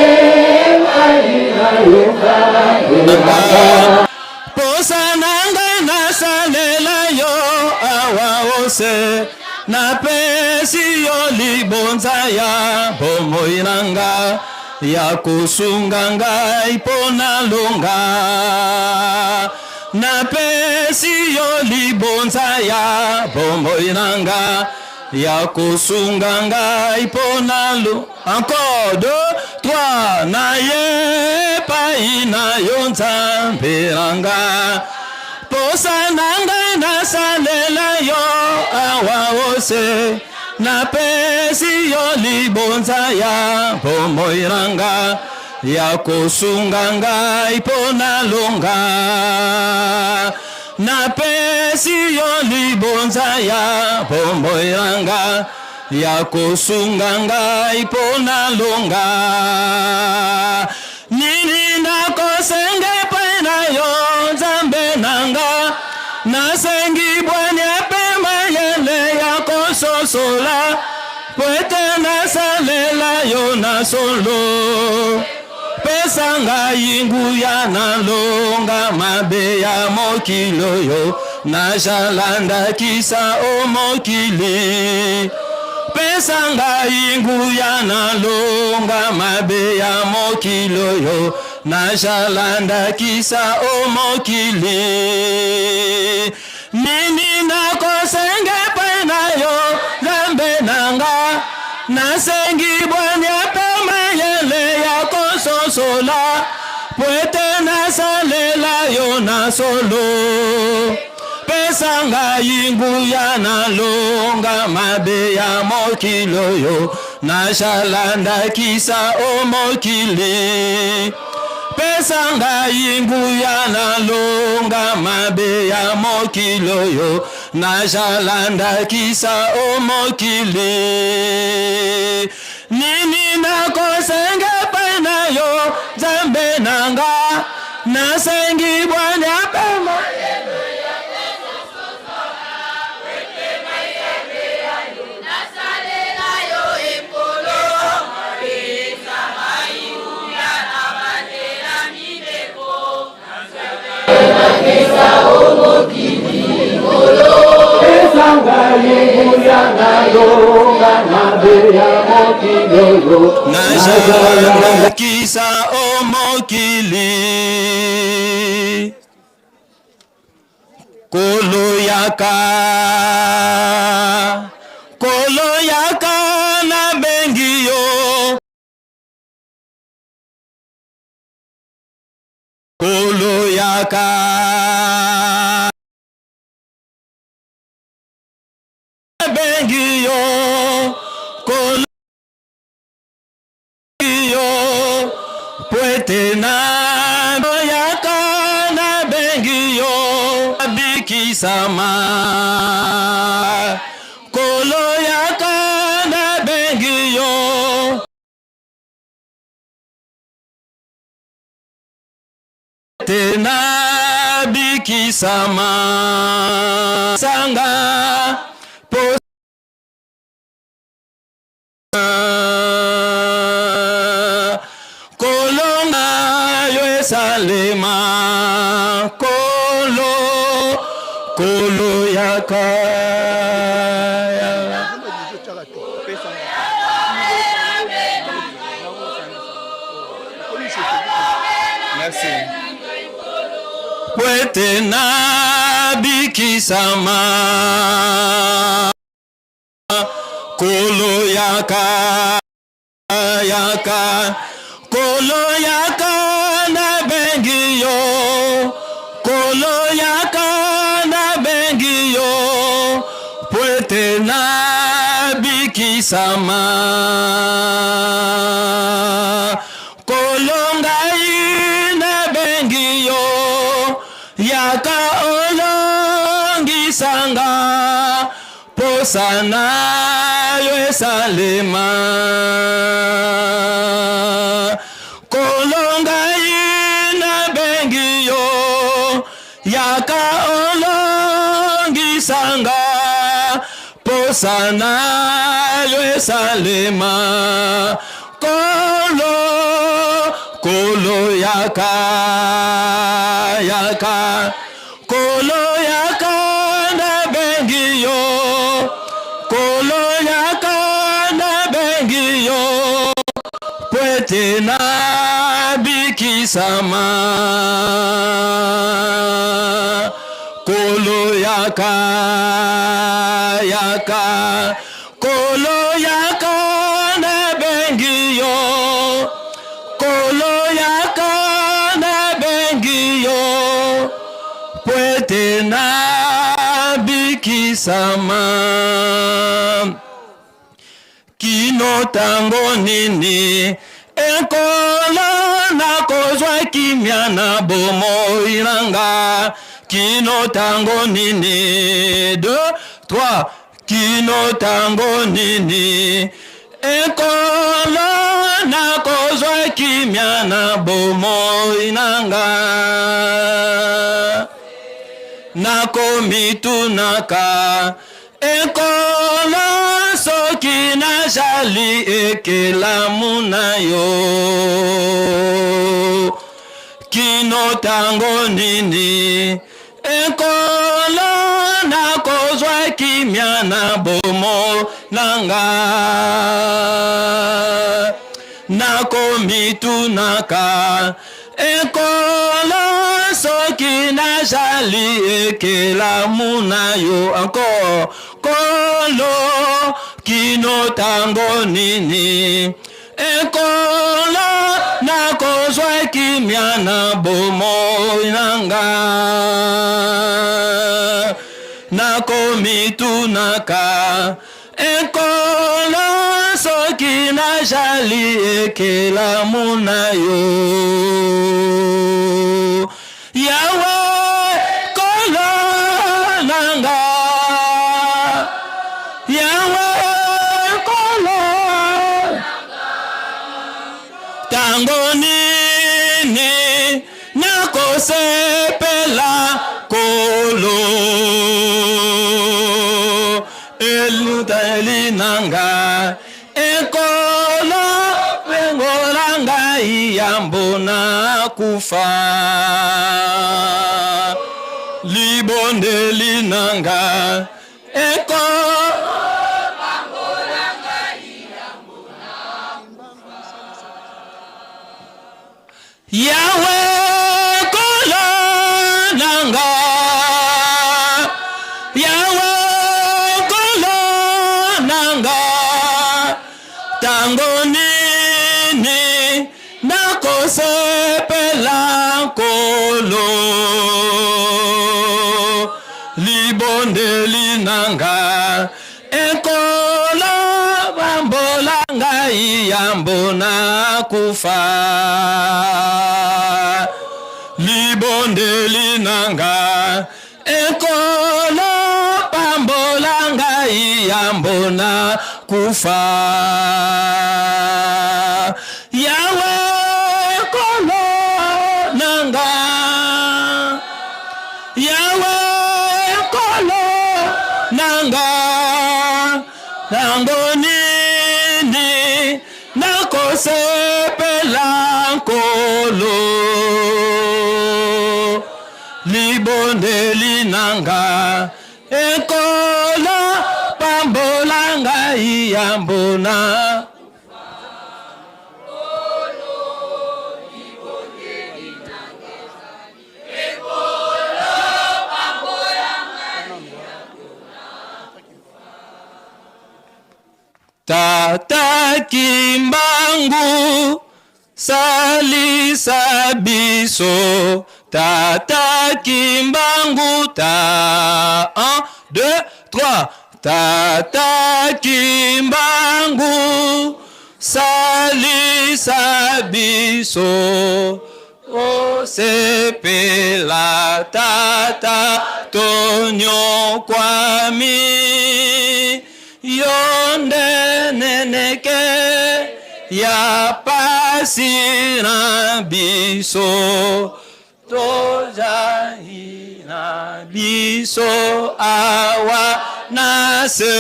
epai na yo Nzambe nanga. Posa nanga nasalela yo awa ose napesi yo libonza ya bomoi nanga ya kosunga ngai mpo nalonga napesi yo libonza ya bomoi nanga ya kosunga ngai mpo nalo encore deux trois na ye epai na yo Nzambe nanga posa na ngai nasalela yo awa ose napesi yo libonza ya bomoi nanga ya kosunga ngai mpo nalonga napesi yo libonza ya bomoi nanga ya kosunga ngai mpo nalonga nini nakosenga epai na yo Nzambe nanga nasengi bwanya mpe mayele ya kososola po ete nasalela yo na solo pesa ngai nguya nalonga mabe ya mokili oyo nazala ndakisa o mokili pesa ngai nguya nalonga mabe ya mokili oyo nazala ndakisa o mokili nini nakosenga epai na yo Nzambe nanga nasengi bwanya mpe mayele ya kososola. nasosola po ete nasalela yo na solo. Pesa ngai nguya nalonga mabe ya mokili oyo, nazala ndakisa o mokili. Pesa ngai nguya nalonga mabe ya mokili oyo, nazala ndakisa o mokili. Nini nakosenga epai na yo, Nzambe na nga, nasengi bwanya mpe Nazalakisa o mokili Kolo yaka Kolo yaka nabengi yo Kolo yaka Nabengi yo Kolo yo po ete na yaka nabengi yo abikisama Kolo yaka nabengi yo Te nabikisama sanga po kolonga yo esalema kolo kolo yaka Merci. Po ete nabikisama Kolo yaka yaka Kolo yaka nabengi yo Kolo yaka nabengi yo Po ete nabikisama Kolo ngai nabengi yo Yaka olongisa nga Posa na yo esalema Kolo ngai nabengi yo Yaka olongisa nga Posa na yo esalema Kolo, kolo yaka, yaka Kolo yaka nabengi yo Kolo yaka nabengi yo Po ete nabikisama Kolo yaka yaka Kolo yaka nabengi yo Kolo yaka nabengi yo Po ete nabikisama Kino tango nini Nkolo nakozwa kimia na bomoi na nga Kino tango nini 2 3 Kino tango nini Nkolo nakozwa kimia na bomoi na nga Nakomitunaka Nkolo soki nazali ekelamu na yo Kino tango nini Nkolo nakozwa kimia na bomo na nga Nakomitunaka Nkolo soki nazali ekelamu na yo encore Nkolo kino tango nini Nkolo nakozwa kimia na bomoi na nga. Nakomitunaka ekolo soki najali ekelamu na yo. Yawe kolo na nga. Yawe kolo Tango nini nakosepela kolo eluteli na nga ekolo pengola ngai yambo nakufa libondeli na nga ekolo Yawe kolo na nga Yawe kolo na nga Tango nini nakosepela nkolo Libondeli na nga Ekolo bambola ngai yambo nakufa libondeli na nga ekolo pambola ngai yambo nakufa yawe kolo na nga Yawe nkolo na nga tango nini nakosepela nkolo libondeli na nga ekolo pambola ngai yambo na Tata Kimbangu salisa biso Tata Kimbangu ta 1 2 3 Tata Kimbangu salisa biso Osepela tata tonyokwami yo nde neneke ya pasi na biso tozali na biso awa na se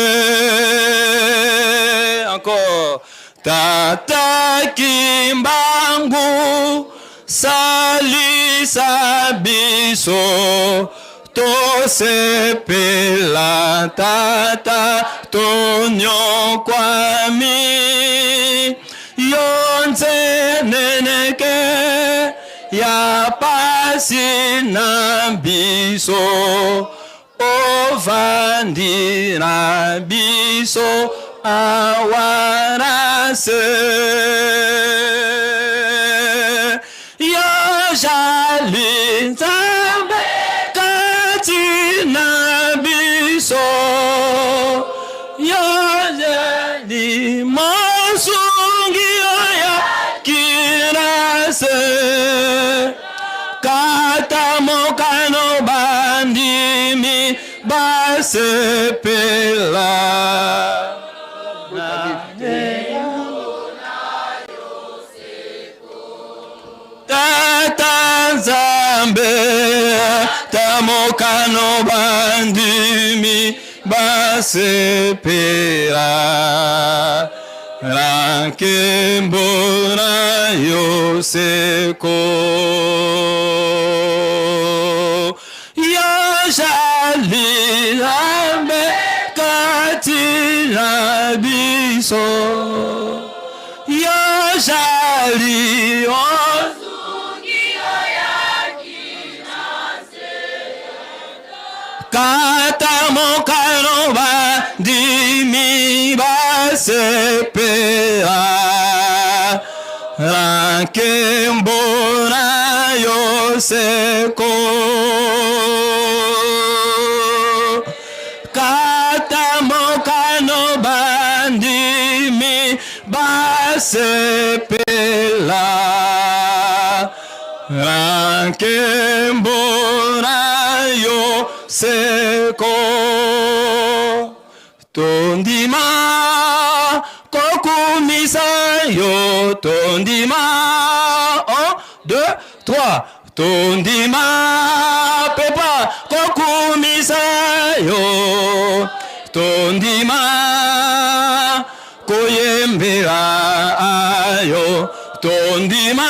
encore Tata Kimbangu salisa biso tosepela tata tonyokwami yo nzeneneke ya pasi na biso Ovandi na biso awa na se. Yo jali Nzambe kati na biso. Yo jali mosungi oya kinase. Kata mokano bandimi basepela. Tata Nzambe, ta mokano bandimi basepela. Na nkembo na yo seko. Yozali Nzambe kati na biso. Yozali Kata mokano bandimi basepela Na nkembo na yo seko. Kata mokano bandimi basepela. Na nkembo na yo seko. Tondima kokumisa yo, tondima. 1, 2, 3. Tondima pepa kokumisa yo, tondima koyembela yo, tondima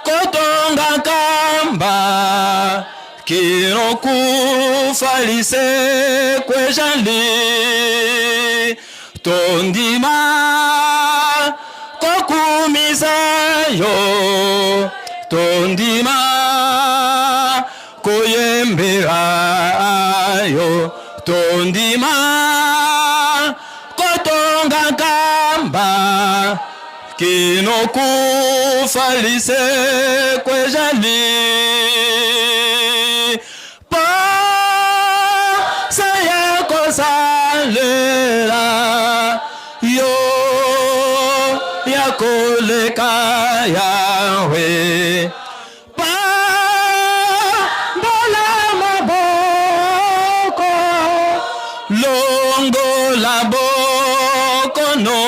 kotonga Nkamba. Kino kufa lisekwa ejali, tondima kokumisa yo, tondima koyembela yo, tondima kotonga Nkamba. Kino kufa lisekwa ejali, posa ya kosalela yo ya koleka Yahwe. Pambola maboko, longola bokono.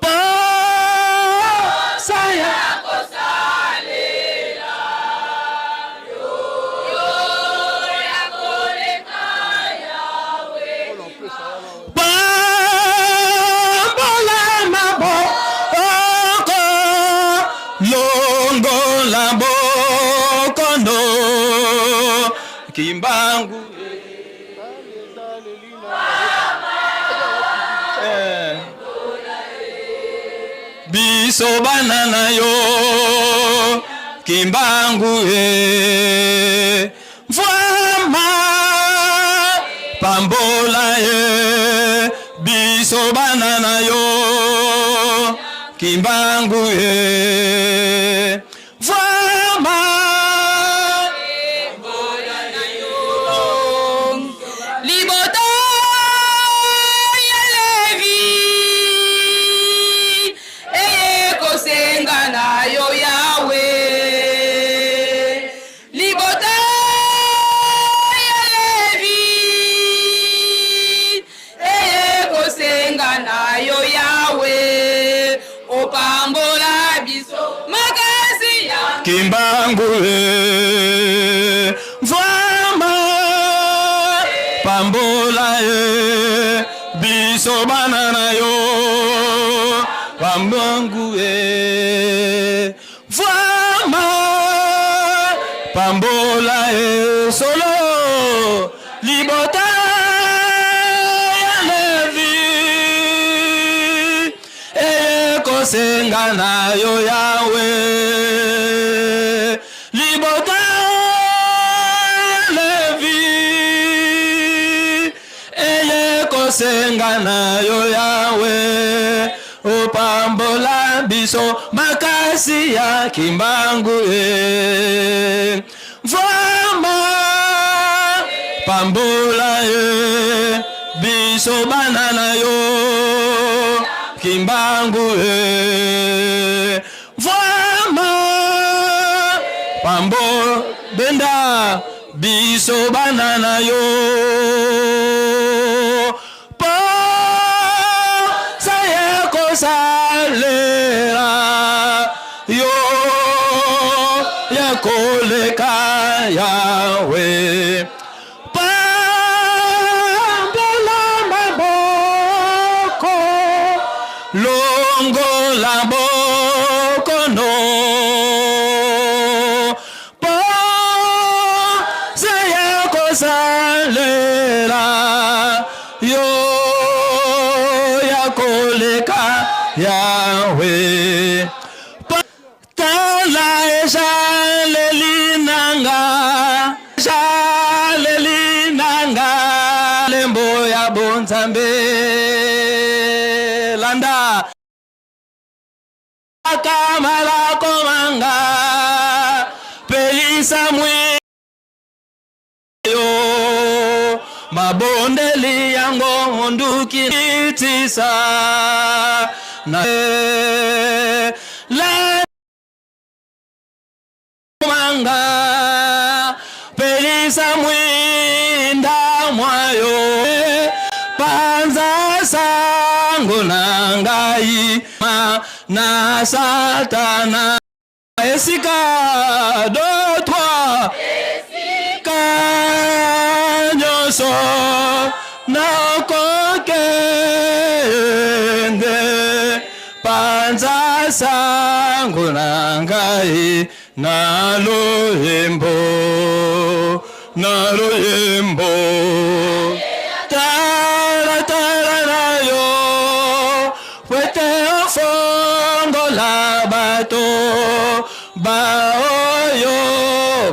Posa ya kosalela yo ya koleka Yawe. Pambola maboko, longola bokono. Kimbangu. Eh. Biso bana na yo Kimbangu e Mfwama pambola ye biso bana na yo Kimbangu e Mfwama. Libota ya Levi eye kosenga na yo Yawe. Libota ya Levi eye kosenga na yo Yawe. Opambola biso makasi ya Kimbangu e Mfwama pambola ye biso bana na yo Kimbangu e Mfwama pambola ye solo libota ya Levi eye kosenga na yo Yawe. Libota ya Levi eye kosenga na yo Yawe. Opambola biso makasi ya Kimbangu e Mfwama pambola ye biso bana na yo Kimbangu e Mfwama pambo benda biso bana na yo posa ya kosalela yo ya koleka Yawe. Pambola maboko, longola bokono. Posa ya kosalela yo ya koleka Yawe. Tala esaleli nanga, esaleli nanga, lembo ya bonzambe. Landa. Kamala komanga pelisa mwi yo mabondeli yango monduki tisa na la manga pelisa mwinda mwayo panza sango na ngai na satana esika do trois esika nyonso nakokende panza sango na ngai na loyembo na loyembo tala tala na yo pwete ofongola bato baoyo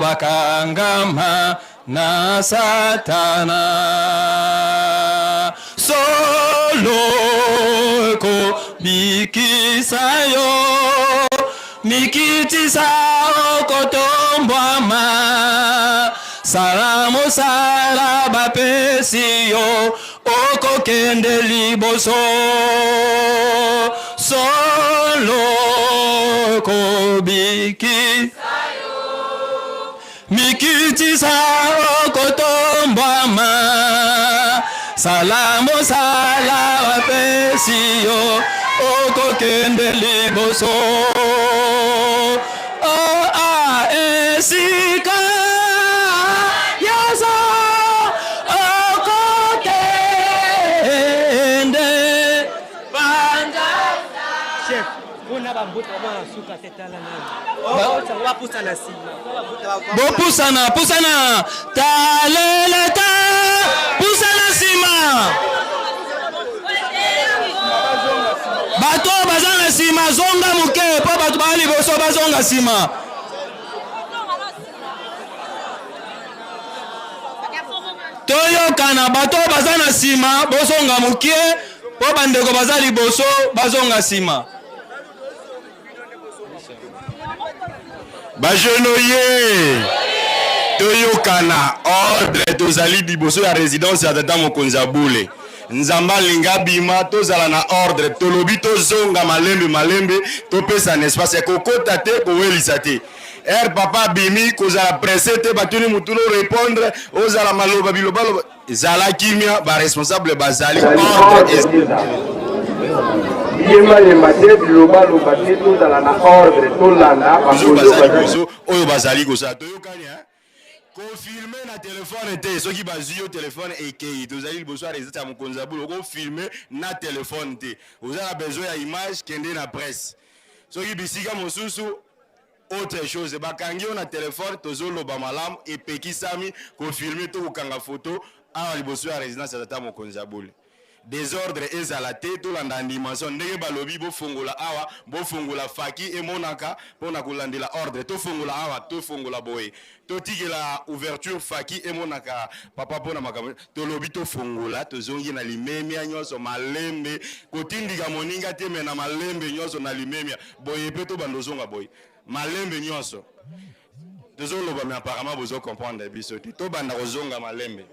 bakangama na satana solo ekobikisa yo mikitisa okotombwama sala mosala bapesi yo okokende liboso solo ekobiki mikitisa okotombwama sala mosala bapesi yo okokende liboso oh, ah, esika nyonso okokende banda Chef, mpona bambuta bamwana suka te tala nani bapusana nsima. Bopusana, pusana, taleleta, pusana nsima. Bato oyo baza na nsima zonga moke mpo bato baa liboso bazonga nsima. Toyokana, bato oyo baza na nsima bozonga moke mpo bandeko baza liboso bazonga nsima. Ba jeunes oye toyokana ordre tozali liboso ya residence ya tata mokonzi ya bule nzambe alingi abima tozala na ordre tolobi tozonga malembe malembe topesa na espace ya kokota te kowelisa te ere papa abimi kozala presse te batuni mutuna orepondre ozala maloba bilobaloba Zala kimia ba responsable bazali ordre biyembayemba te bilobaloba te tozala na ordre tolanda bakonzi liboso oyo bazali kosala toyokani hein? Kofilme na telefone te soki bazwi yo telefone ekei tozali liboso ya residence ya mokonzi ya bulu okofilme na telefone te oza na besoin ya image kende na presse soki bisika mosusu Autre chose bakangi yo na telephone tozo loba malamu epekisami ko filmer to kokanga photo awa liboso ya residence ya tata mokonzi ya bule. Desordre ezala te tolanda animation ndenge balobi bofongola awa bofongola faki emonaka pona kolandela ordre tofongola awa tofongola boye totikela ouverture faki emonaka papa pona makambo tolobi tofongola tozongi na limemia nyonso malembe kotindika moninga te me na malembe nyonso na limemia Boye pe to banda ozonga boye malembe nyonso tozo loba mais apparemment bozo comprendre biso te to banda kozonga malembe.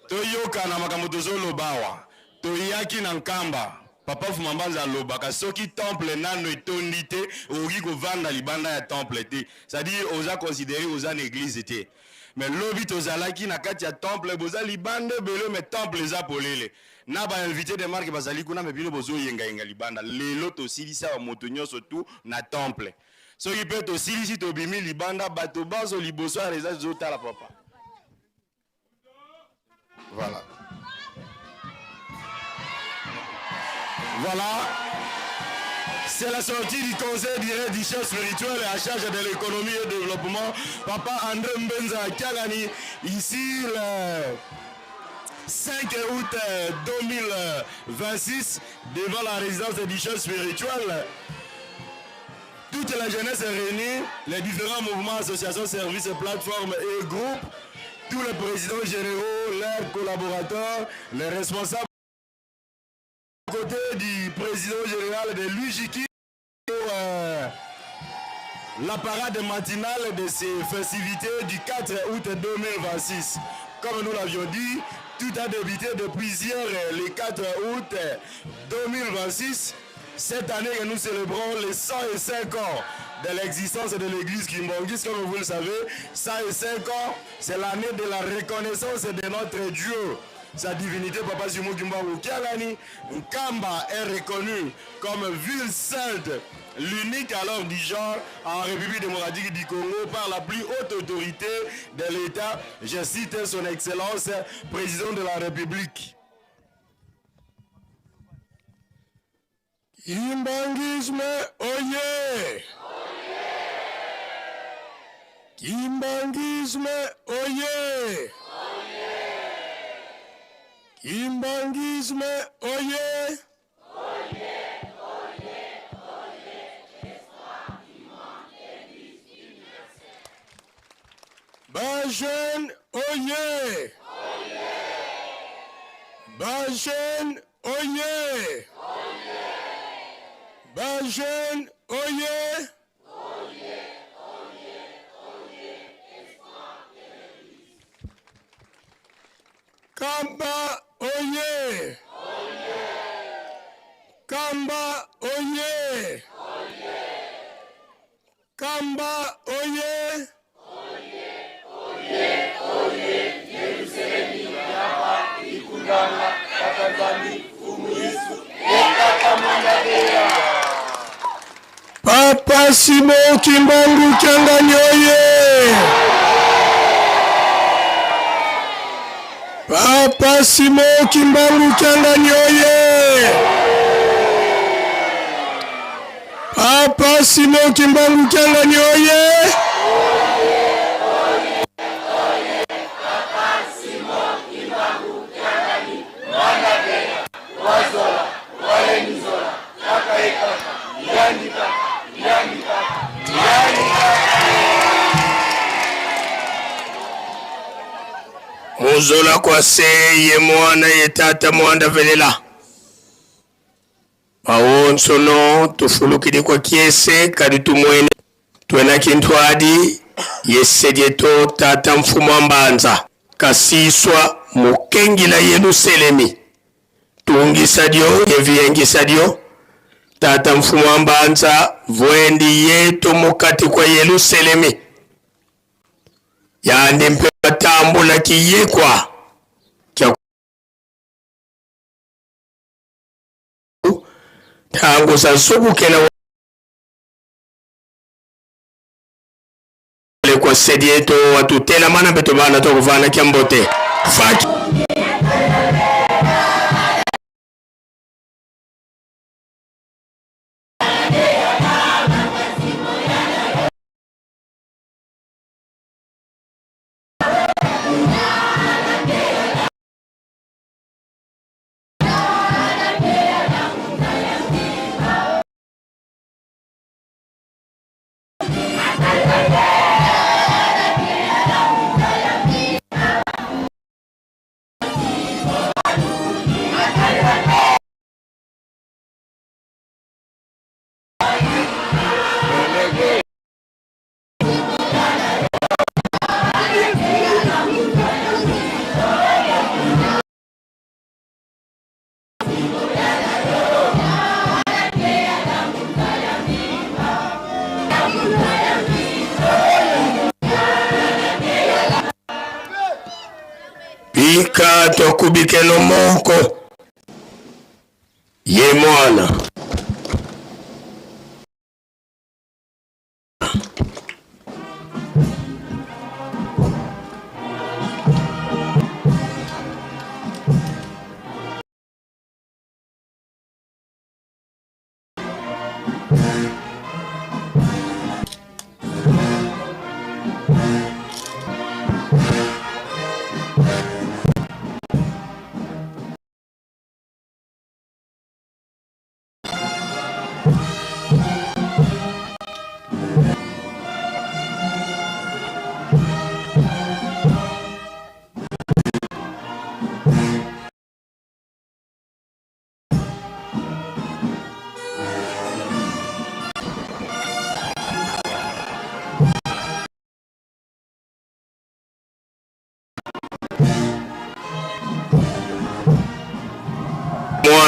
Toyokana makambo tozoloba awa toyaki na Nkamba papa Fumambanza alobaka soki temple nano etondi te okoki kovanda libanda ya temple te c'est-à-dire oza considere oza na eglise te. Mais lobi tozalaki na kati ya temple boza libanda ebele mais temple eza polele na ba invite de marque bazali kuna mais bino bozo yenga yenga libanda lelo tosilisi awa moto nyonso tout na temple soki pe tosilisi tobimi libanda bato banso liboso ya reza tozotala papa voilà Voilà. C'est la sortie du conseil direct du chef spirituel à charge de l'économie et développement, Papa André Mbenza Kialani, ici le 5 août 2026, devant la résidence du chef spirituel. Toute la jeunesse est réunie, les différents mouvements, associations, services, plateformes et groupes, tous les présidents généraux, leurs collaborateurs, les responsables. Côté du président général de l'UJK pour la parade matinale de ces festivités du 4 août 2026. Comme nous l'avions dit, tout a débuté depuis hier, le 4 août 2026. Cette année que nous célébrons les 105 ans de l'existence de l'église Kimbanguiste, comme vous le savez, 105 ans, c'est l'année de la reconnaissance de notre Dieu. Sa divinité, Papa Simon Kimbangu Kiangani, Nkamba est reconnu comme ville sainte, l'unique alors du genre en République démocratique du Congo par la plus haute autorité de l'État. Je cite son Excellence, président de la République. Kimbanguisme oye! Kimbanguisme oye! Kimbanguisme oye! Ba jeune oye! Ba jeune oye! Ba jeune oye! Kamba oye! Kamba oye! Kamba oye! Papa Simon Kimbangu Kiangani oye! Papa Simon Kimbangu Kiangani oye! Papa Simon Kimbangu Kiangani oye! Muzola kwa se ye mwana ye tata mwanda velela Pawonsono tufulukidi kwa kiese kadi tumwene twena kintu adi yesedieto tata mfumu wa mbanza kasiswa mukengila Yeluselemi tungisadio yeviengisadio tata mfumu wa mbanza vwendi yetu mukati kwa Yeluselemi yandi mpe batambula kiyekwa kya ntango zazukukela kwa sedieto watutela mana beto bana tokuvana kya mbote faki Bika tokubikeno moko ye mwana.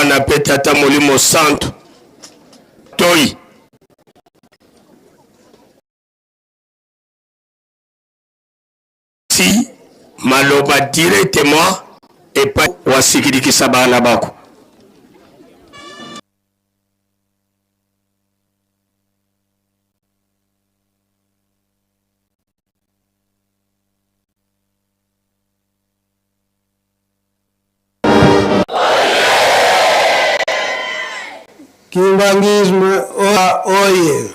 Mwana mpe Tata Molimo Santu. Toi. Si maloba directement epai wasikilikisa bana bako. Kimbanguisme oye!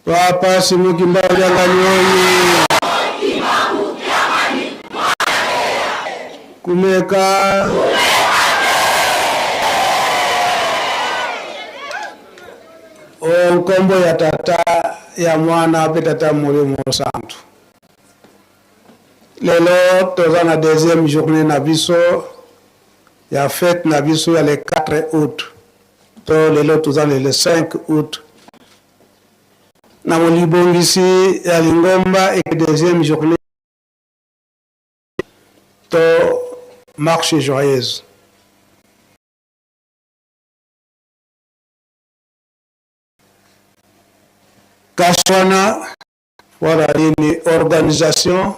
Papa Simon Kimbangu Kiangani oye! Kumeka! O nkombo ya Tata, ya Mwana mpe Tata Molimo Mosantu. Lelo toza na deuxième journée na biso ya fete na biso ya le 4 août to lelo toza le 5 août na molibongisi ya lingomba eke deuxième journée to marche joyeuse. Kasi wana wana nini organisation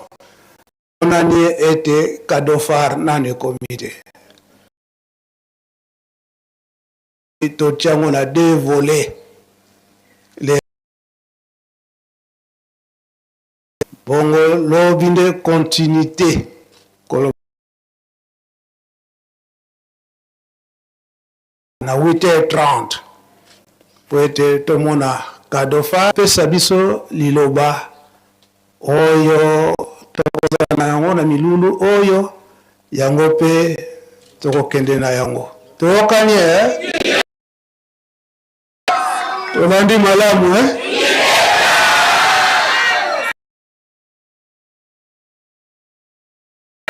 emonani ete cadeau phare nanu ekomi te. Totia yango na deux volets. Le bongo lobi nde continuité koloba na 8h30 mpo ete tomona Kadofa pesa biso liloba oyo tokozala na yango na milulu oyo yango mpe tokokende na yango. Toyokani eh? Tolandi malamu eh?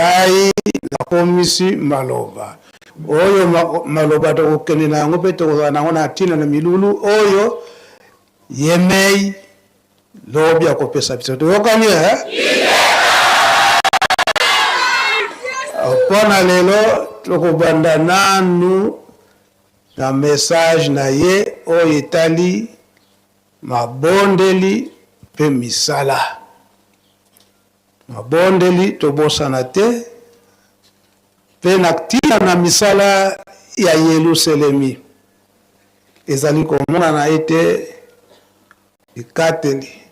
Ngai nakomisi maloba oyo maloba tokokende na yango mpe tokozala na yango na ntina na milulu oyo ye mei lobi akopesa biso. Toyokani eh? Mpo na lelo tokobanda nanu na message na ye oyo etali mabondeli mpe misala. Mabondeli tobosana te, mpe na ntina na misala ya Yeluselemi, ezali komonana ete bikateli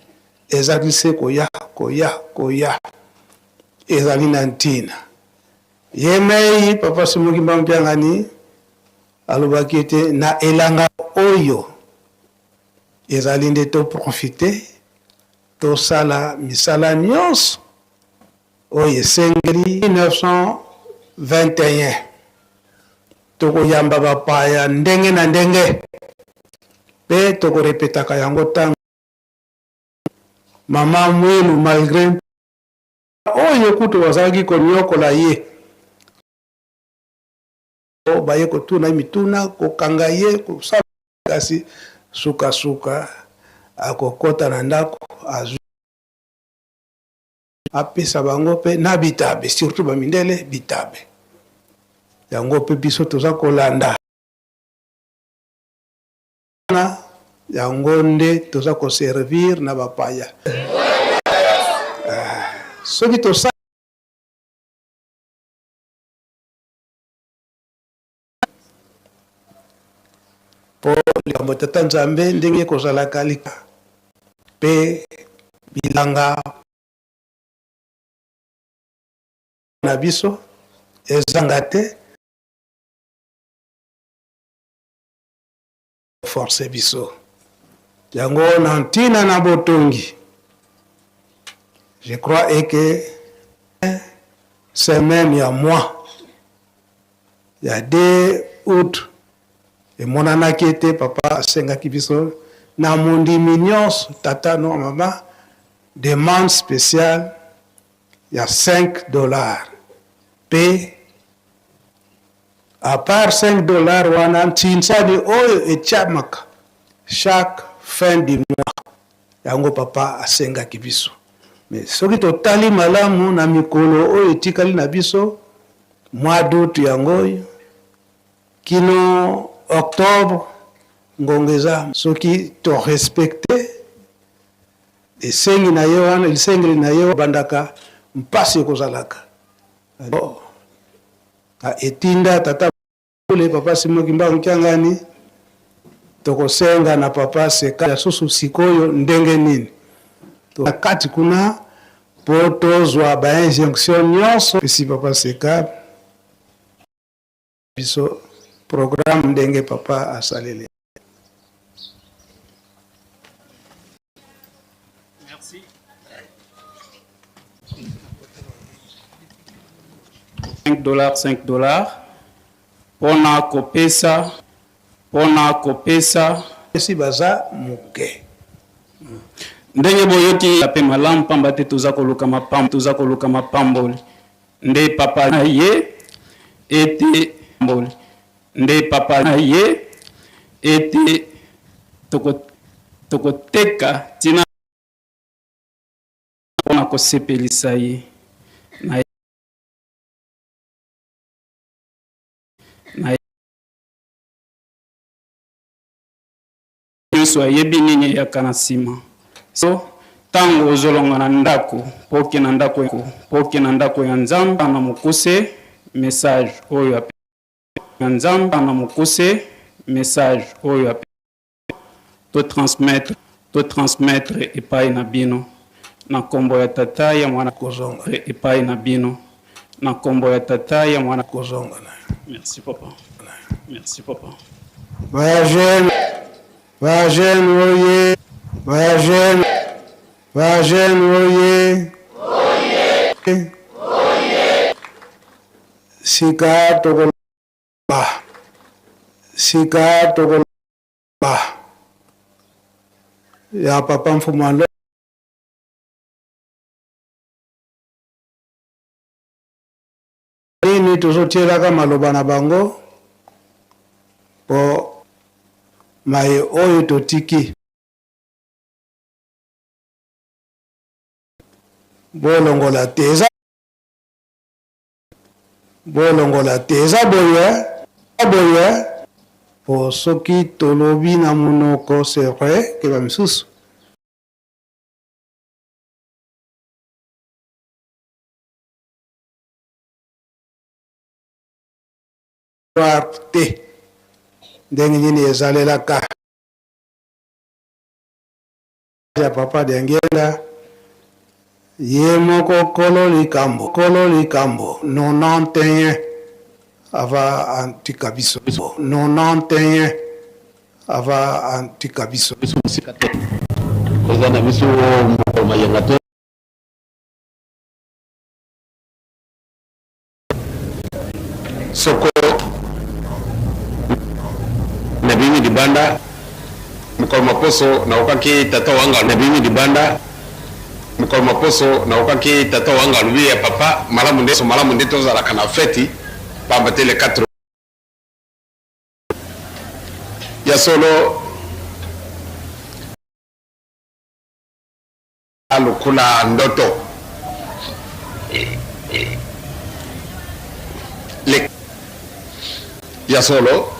ezali se koya, koya, koya. Ezali na ntina. Ye mei, Papa Simon Kimbangu Kiangani alobaki ete na elanga oyo ezali nde to profiter Tosala misala nyonso oyo esengeli. 1921, Tokoyamba bapaya ndenge na ndenge mpe tokorepetaka yango ntango Mama Mwilu malgre oyo kutu bazalaki konyokola ye, baye kotuna ye mituna, kokanga ye, kosala kasi sukasuka akokota na ndako azwi apesa bango mpe na bitabe, surtout ba mindele bitabe yango mpe biso toza kolanda na yango nde toza koservir na bapaya. Ah, soki tosala Mpo likambo ya Tata Nzambe ndenge ekozalaka lika mpe bilanga na biso ezanga te force biso yango na ntina na botongi je crois eke semaine ya mois ya 2 aout emonanaki ete papa asengaki biso na mondimi nyonso tata no mama demande speciale ya 5 dollars pe à part 5 dollars wana ntinsani oyo etiamaka chaque fin du mois yango papa asengaki biso. Mais soki totali malamu na mikolo oyo etikali na biso, mois d'aout yango oyo kino octobre, ngonga eza. Soki to respecter esengi na ye wana, lisengeli na ye bandaka mpasi ekozalaka. Etinda tata Kule papa Simon Kimbangu Kiangani, tokosenga na papa Seka ya susu sikoyo ndenge nini na kati kuna po tozwa ba injonction nyonso pesi papa Seka biso programme ndenge papa asaleli. Merci. 5 dollars 5 dollars pona kopesa pona kopesa esi baza moke ndenge boyoki pe malamu pamba te toza koluka mapambo toza koluka mapamboli nde papa na ye ete mboli Nde papa na ye ete toko tokoteka tina pona kosepelisa ye na na nyonso ayebi nini eyaka na nsima so ntango ozolonga na ndako mpo oke na ndako mpo oke na ndako ya Nzambe na mokuse message oyo ya Nzambe na mokuse message oyo to transmettre to transmettre epai na bino na kombo ya Tata ya Mwana kozonga epai na bino na kombo ya Tata ya Mwana kozonga na Merci papa. Merci papa. Ba jeune ba jeune oye ba jeune ba jeune oye oye Sika tokoloba sika tokoloba ya papa Mfumu nini tozotielaka maloba na bango po maye oyo totiki bolongola te eza Bolongola te eza boye boye po soki tolobi na munoko c'est vrai que ba misusu. Te ndenge nini ezalelaka. Ya papa Diangienda ye moko kolo likambo kolo likambo 91 ava atika biso 91 ava atika biso. Biso mosika te eza na biso mokolo mayenga te. Soko nabimi libanda mokolo mwa poso naokaki tata wanga nabimi libanda mokolo mwa poso naokaki tata wanga alobi ya papa malamu nde malamu nde tozalaka na feti pamba te le 4 ya solo lokola ndoto le ya solo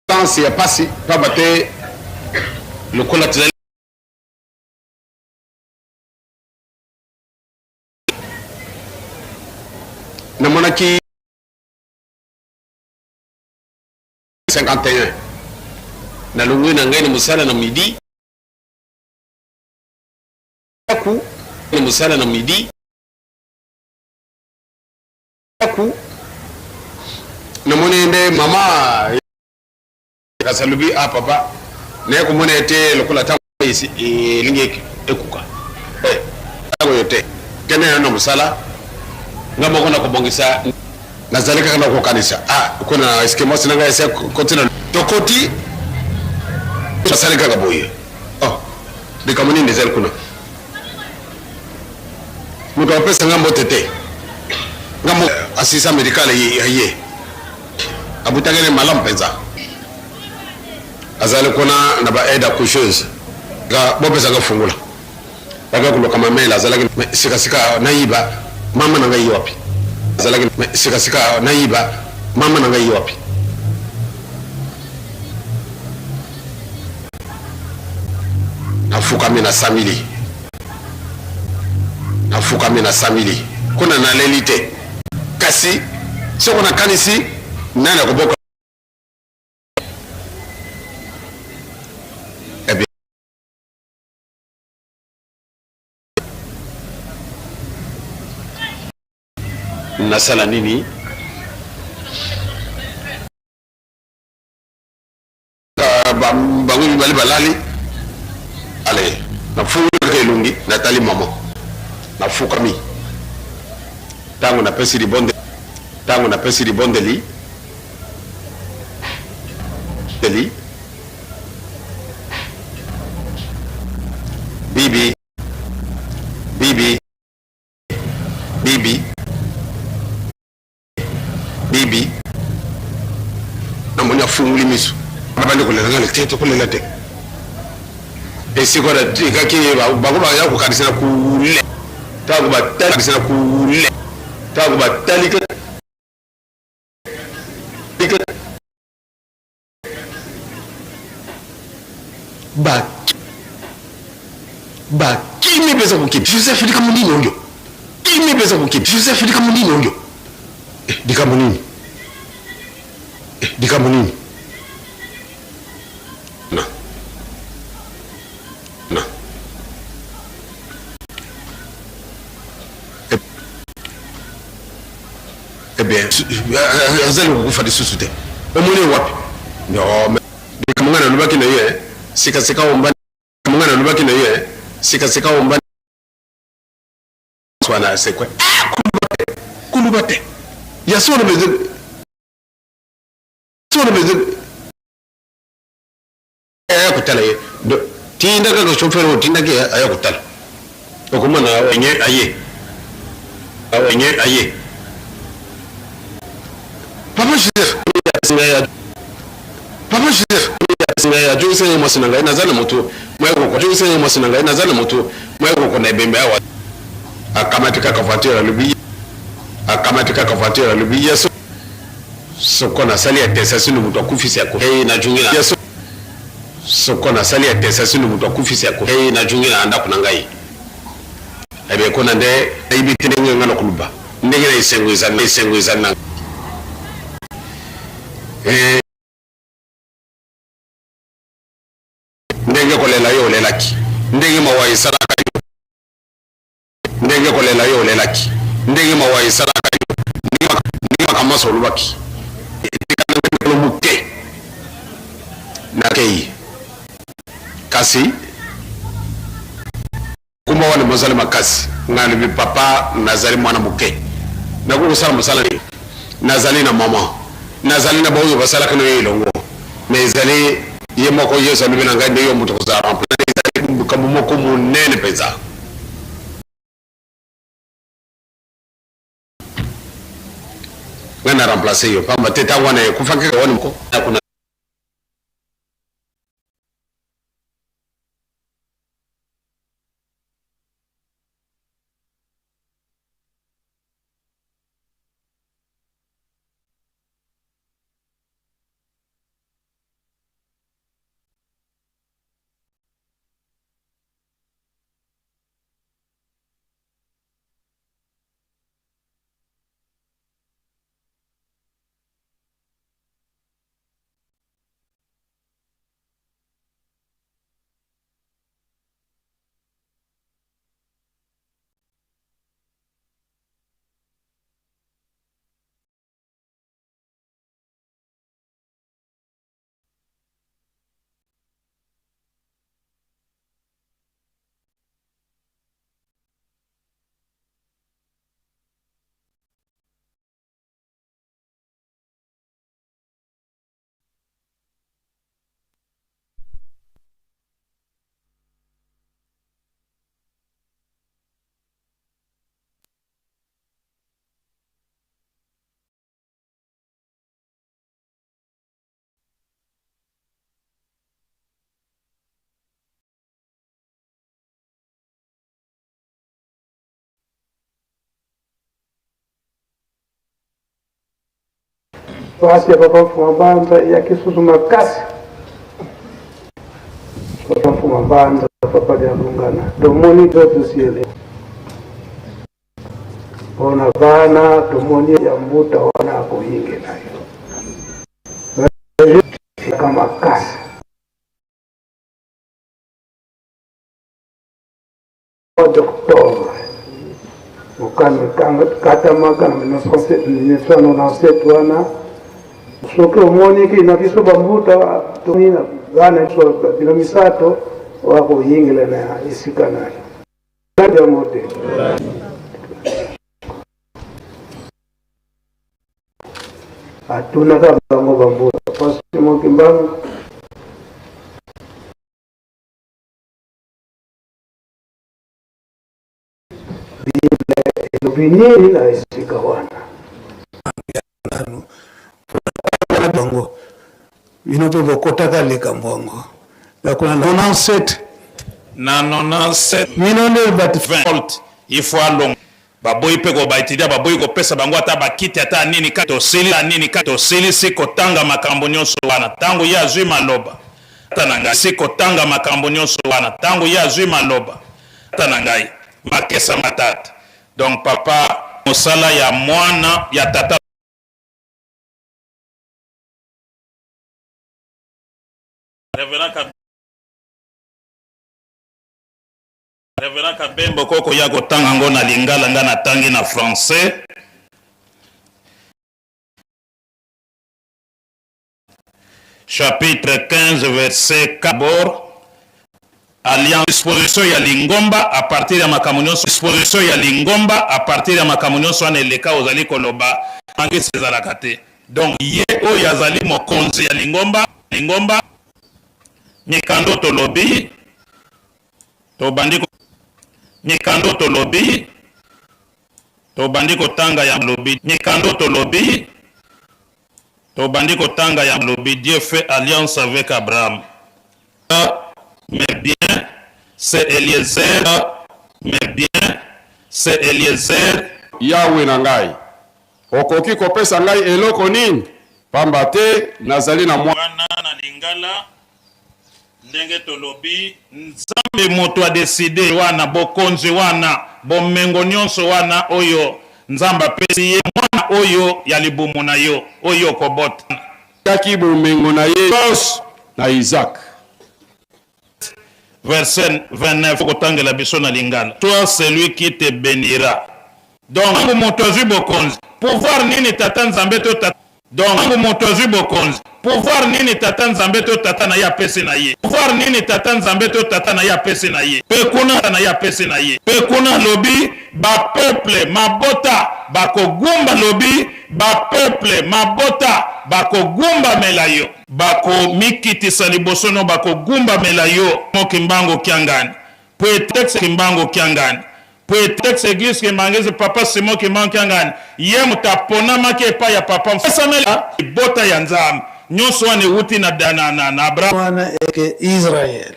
danse ya pasi pamba te lokola tozali namonaki 51 nalongwe na ngai na mosala na midi ku na mosala na midi ku namoni nde mama kasi alobi ah papa naye komona ete lokola ntango elingi ekuka eh, ntango oyo te kende na mosala nga moko nakobongisa Nazali kaka na kokanisa ah kuna eske mwasi na ngai esi akoti na tokoti basali kaka boye oh likambo nini ezali kuna moto apesa nga mbote te nga mo assistant medical ye ye abutaki ne malamu mpenza azali kuna na ba aide accoucheuse. Nga bopesa nga fungola. Baka koluka mamela azalaki mais sika sika nayiba mama na ngai ye wapi? Azalaki mais sika sika nayiba mama na ngai ye wapi? Nafukami nasambili, nafukami nasambili, kuna naleli te, kasi soko nakanisi nani akoboka. Eh bien, nasala nini? Bango mibale balali. Ale, nafungoli kaka elongi, natali mama, nafukami. Ntango napesi libonde, ntango napesi libondeli eli bibi bibi bibi bibi, namoni afungoli miso, abandi kolela. Ngai te, tokolela te. Esika wana ekaki bango baya kokanisa na kule. Ntango batalisa na kule, ntango batali bakimi mpenza kokima. Joseph, likambo nini oyo? Kimi mpenza kokima. Joseph, likambo nini oyo? Eh, likambo nini? Eh, likambo nini? Na na eh, eh bien, azali kokufa lisusu te. Omoni ye wapi? No, likambo ngai nalobaki na ye sikasika omba, likambo ngai nalobaki na ye sikasika omba wana asekwe. Ah, kuluba te, kuluba te ya solo mpenza, solo mpenza. Aya kotala ye, tinda kaka chauffeur oyo otindaki aya kotala, okomona enye aye, enye aye. Papa Joseph, papa Joseph ngai ajongisaki ngai mwasi na ngai, naza na moto ajongisaki ngai mwasi na ngai, naza na moto moya kokona ebembe awa. Akamati kaka voiture alobi, akamati kaka voiture alobi yesu soko nasali attestation moto akufisi akufi hey, najungi na yesu soko nasali attestation moto akufisi akufi hey, najungi na ndako na ngai ebe kuna nde nayebi te ndenge ngai nakoluba ndenge na esengo ezali na esengo ezali na eh, ndenge kolela yo olelaki, ndenge mawa esalaka yo, ndenge kolela yo olelaki, ndenge mawa esalaka yo, ndenge makambo nyonso olobaki, etikala ngai mikolo moke nakei. Kasi mokumba wana mozali makasi. Ngai alobi, Papa, nazali mwana moke, nakoki kosala mosala nini? Nazali na mama, nazali na baoyo basalaka na yo elongo, mais ezali ye moko Yesu alobi na ngai nde yo moto okozala remplace. Ezali likambo moko monene mpenza. Ngai na remplace yo, pamba te ntango wana ekufaki wana moko kuna. Pasi ya papa Mfuma Mbanza eyaki susu makasi. Papa Mfuma Mbanza, papa Dialungana, tomoni totusiele mpona bana, tomoni ya mbuta wana akoyingela yo aka makasi. Mois d'octobre mokano ekatamaka na 1997 wana soki omoniki na biso bambuta toni na bana biso bino misato wakoyingela na esika na yo yango te. Atunaka bango bambuta pasi mokimbangu Bible elobi nini na esika wana? Nanu bango bino mpe bokotaka likambo yango nakuna na 97 na 97 bino nde bato 20 il faut alonga baboyi mpe ko baetudia baboyi kopesa bango ata bakiti ata nini kaka tosili nini kaka tosilisi kotanga makambo nyonso wana ntango ye azwi maloba ata na ngai si kotanga makambo nyonso wana ntango ye azwi maloba Tata na ngai makesa matata donc papa mosala ya mwana ya tata. Reverend Reverend Kabembo koko ya kotanga ngo na lingala nga natangi na français. Chapitre 15 verset 4 bord alliance disposition ya lingomba à partir ya makambo nyonso disposition ya lingomba à partir ya makambo nyonso wana eleka ozali koloba angesi ezalaka te donc ye oyo azali mokonzi ya lingomba lingomba mikando tolobi tobandi mikando tolobi tobandi kotanga ya lobi mikando tolobi Tobandi kotanga ya lobi Dieu fait alliance avec Abraham mais bien c'est Eliezer mais bien c'est Eliezer. Yawe na ngai, okoki kopesa ngai eloko nini? Pamba te nazali na. Wana na lingala ndenge tolobi Nzambe moto a decide wana bokonzi wana bomengo nionso wana oyo Nzambe apesi ye mwana oyo ya libumu na yo oyo okobota. Atikaki bomengo na ye nyonso na Izak. Verset 29 okotangela biso na lingala toi celui qui te benira donc tango moto azwi bokonzi pouvoir nini tata Nzambe to tata Donc tango moto azwi bokonzi, pouvoir nini tata Nzambe to tata na ye apesi na ye? Pouvoir nini tata Nzambe to tata na ye apesi na ye? Pe kuna na ye apesi na ye. Pe kuna alobi ba peuple, mabota, bakogumba alobi ba peuple, mabota, bakogumbamela yo. Bakomikitisa liboso no, bakogumbamela yo. Mo Kimbangu Kiangani. Po ete Kimbangu Kiangani. Po ete eglise kimbanguiste papa Simon Kimbangu Kiangani ye moto aponamaki epai ya papa Samuel libota ya Nzambe nyonso wana ewuti na, na, na, na Abraham. Wana eke Israel.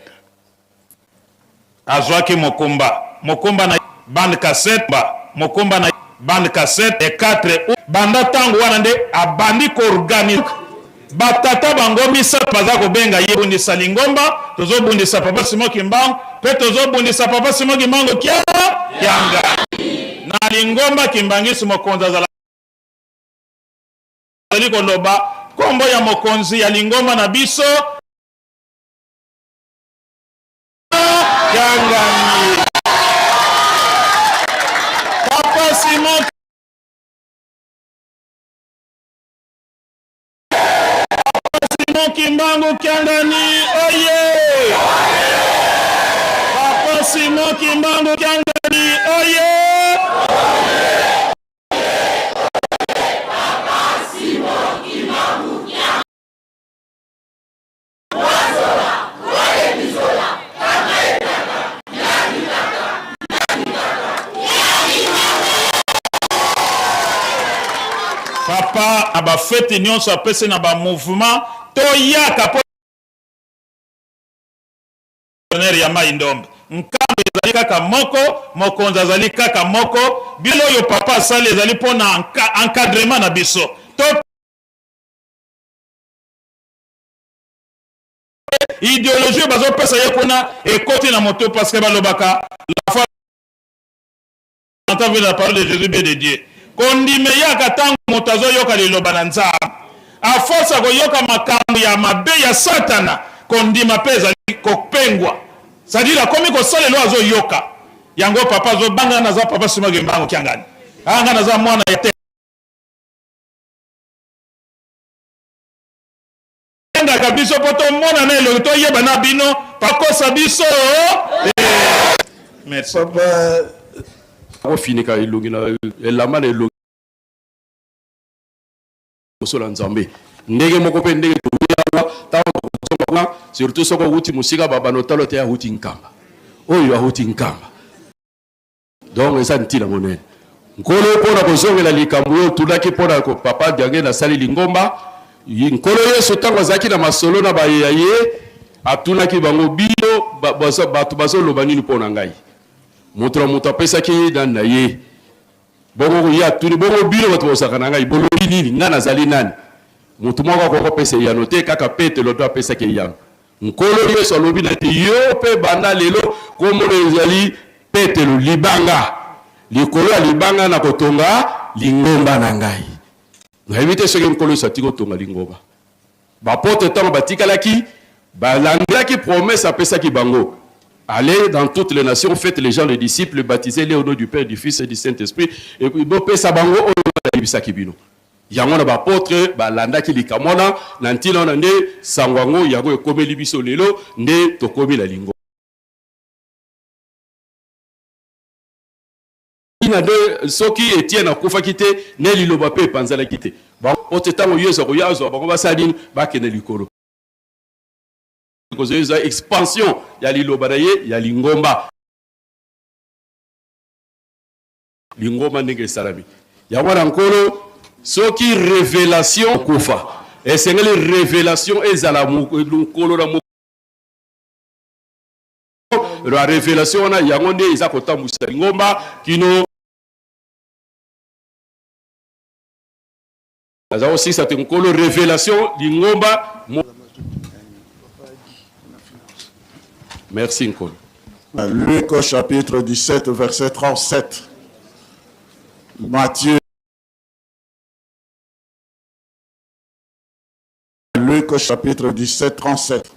Azwaki mokumba mokumba na bande cassette ba mokumba na bande cassette et 4 banda ntango wana nde abandi koorganize Ba tata bango misato baza kobenga ye bundisa lingomba, tozo bundisa papa Simon Kimbangu pe tozo bundisa papa Simon Kimbangu kia kiangani. Na lingomba kimbangisi mokonzi azali koloba kombo ya mokonzi ya lingomba na biso kiangani. Papa Simon Simon Kimbangu Kiangani oye! Papa Simon Kimbangu Kiangani oye! Papa na ba fete nyonso apesi na ba mouvement toyaka po ya mai ndombe nkambo ezali kaka moko mokonzi azali kaka moko bilo oyo papa asali ezali mpo na encadrement na biso to. ideologie oyo bazopesa ye kuna ekoti na moto parce que balobaka la foi entend la parole de Jésus bien de Dieu. Kondima eyaka ntango moto azoyoka liloba na Nzambe. A force ya koyoka makambo ya mabe ya Satana, kondima mpe ezali kopengwa. C'est-à-dire akomi kosalela oyo azoyoka. Yango papa azobanga naza papa Simon Kimbangu Kiangani. Ah nga naza mwana ya te. Bengaka biso mpo tomona na elongi toyeba na bino bakosa biso. Eh. Merci. Papa akofinika elongi na elamba na elongi liboso na Nzambe. Ndenge moko mpe ndenge toye awa, ntango tokozonga kuna, surtout soki owuti mosika, babanda otalo te awuti Nkamba, oyo awuti Nkamba. Donc eza ntina monene Nkolo mpo na kozongela likambo oyo otunaki mpo na papa Diange nasali lingomba. Nkolo Yesu ntango azalaki na masolo na baye ya ye, atunaki bango bino bato bazoloba nini mpo na ngai? Moto na moto apesaki nani na ye. Bongo ye atuni, bongo bino bato bozalaka na ngai, bolobi nini? Ngai nazali nani? Moto moko akoki kopesa eyano te, kaka Petelo nde apesaki eyano. Nkolo Yesu alobi na ete, yo mpe banda lelo kombo na yo ezali Petelo, libanga. Likolo ya libanga nakotonga lingomba na ngai. Nayebi te soki Nkolo Yesu atiki kotonga lingomba. Bapotre ntango batikalaki, balandelaki promesse apesaki bango. Allez dans toutes les nations, faites les gens les disciples, baptisez-les au nom du Père, du Fils et du Saint-Esprit. Et puis, bopesa bango oyo nayebisaki bino. Yango wana bapotre balandaki likambo wana, na ntina wana nde sango yango yango ekomeli biso lelo, nde tokomi na lingomba. Ntina nde soki Etienne akufaki te, nde liloba mpe epanzanaki te. Bango te ntango Yesu akoya azwa bango basala nini? Bakende likolo. Kozwa eza expansion ya liloba na ye ya lingomba. Lingomba ndenge esalami. Yango wana Nkolo, soki revelation kufa, esengeli revelation ezala mokolo na mokolo. La revelation wana yango nde eza kotambwisa lingomba kino naza kosilisa te Nkolo revelation lingomba. Merci Nkolo. Luc chapitre 17 verset 37. Matthieu Luc chapitre 17 37.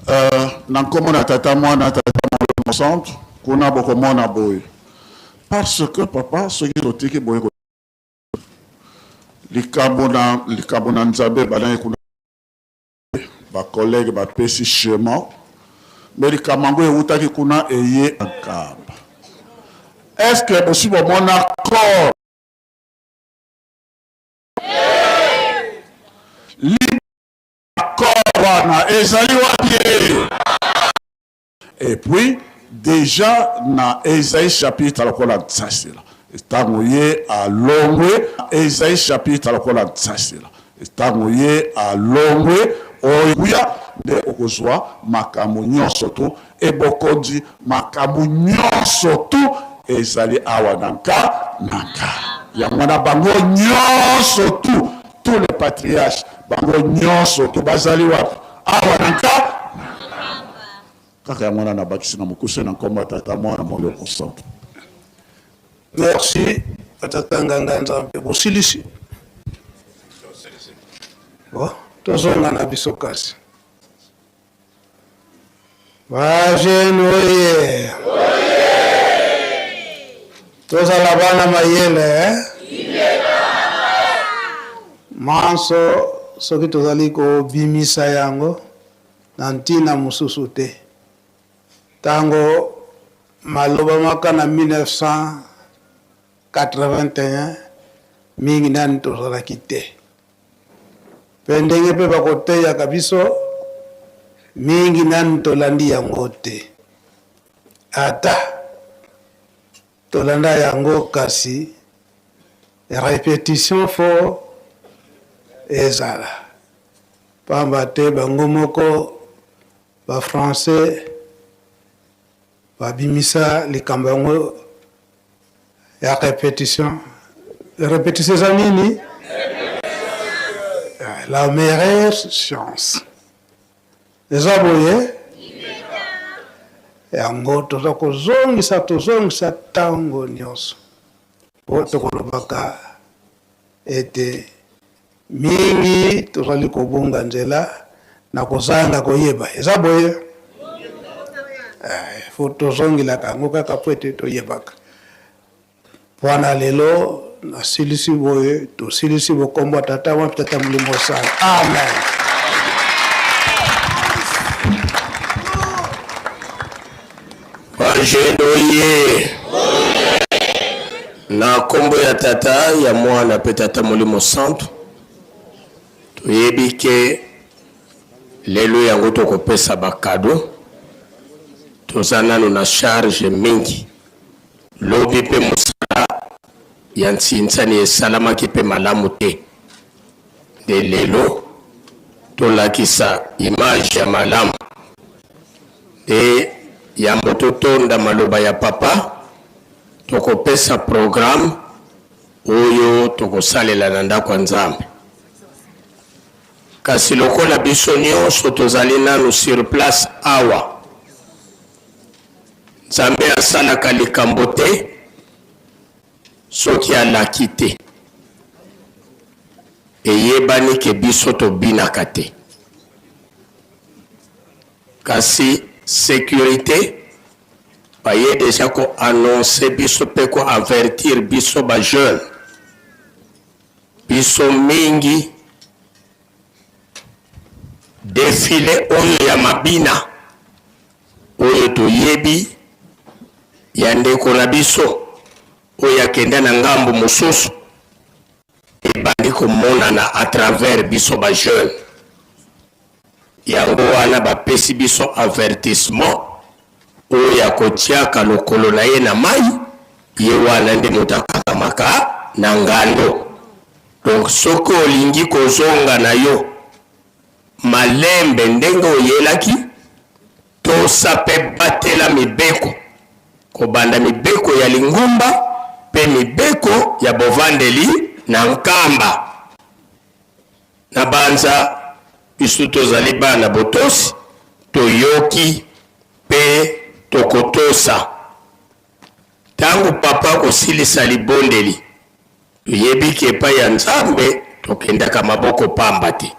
Euh, na nkombo na tata mwana tata molimo santu kuna bokomona boye parce que papa soki totiki boye likambo na likambo na nzambe ebandaki kuna Ba collègues bapesi schéma mais likambo yango ewutaki kuna eye Nkamba. Est-ce que bosi bomona corps corps wana ezali wapi? Et puis dejà na Esaïe chapitre lokola nsasela ntango ye alongwe Esaïe chapitre lokola nsasela ntango ye alongwe oyo kuya nde okozwa makambo nyonso tu e bokonzi makambo nyonso tu ezali awa na nka na nka yango wana bango nyonso tu tous les patriarches bango nyonso tu bazali wapi awa na nka kaka yango wana nabakisi na mokuse na nkombo ya tata mwana molimo mosantu merci batata nganga nzambe bosilisi bon tozonga na biso kasi Ba jeune oye! Tozala bana mayele eh? Manso soki tozali kobimisa yango na ntina mosusu te. Tango malobamaka na 1981 mingi nani tozalaki te. Pe ndenge pe bakoteyaka biso mingi nanu tolandi yango te. Ata tolanda yango kasi repetition faut ezala pamba te bango moko ba français Babimisa likambo yango ya repetition. Repetition eza nini? La meilleure science. Eza boye? Yango toza kozongisa tozongisa ntango nyonso mpo tokolobaka ete mingi tozali kobunga nzela na kozanga koyeba. Eza boye? Eh, fo tozongelaka yango kaka mpo ete toyebaka. Wana lelo nasilisi boye, tosilisi bokombo ya Tata mwa Tata Molimo Santu. Amen. Angelo ye na nkombo ya Tata ya Mwana mpe Tata Molimo Santu, toyebi ke lelo yango tokopesa bakado, toza nano na charge mingi. Lobi mpe mosala ya nsinsani esalamaki mpe malamu te, nde lelo tolakisa image ya malamu. Nde yambo totonda maloba ya papa, tokopesa programme oyo tokosalela na ndako ya Nzambe. Kasi lokola biso nionso tozali nanu sur place awa, Nzambe asalaka likambo te soki alaki te. Eyebani ke biso tobinaka te. Kasi securite baye dejà ko annoncer biso pe ko avertir biso ba jeunes. Biso mingi defile oyo ya mabina oyo toyebi ya ndeko na biso oyo akenda na ngambo mosusu ebandi komonana à travers biso ba jeunes. Yango wana bapesi biso avertissement oyo akotiaka lokolo na ye na mai, ye wana nde moto akangamaka na ngando. Donc soki olingi kozonga na yo malembe ndenge oyelaki, tosa mpe batela mibeko, kobanda mibeko ya lingomba mpe mibeko ya bovandeli na Nkamba. Nabanza biso tozali bana botosi, toyoki mpe tokotosa. Ntango Papa akosilisa libondeli, toyebi ke epai ya Nzambe tokendaka maboko pamba te.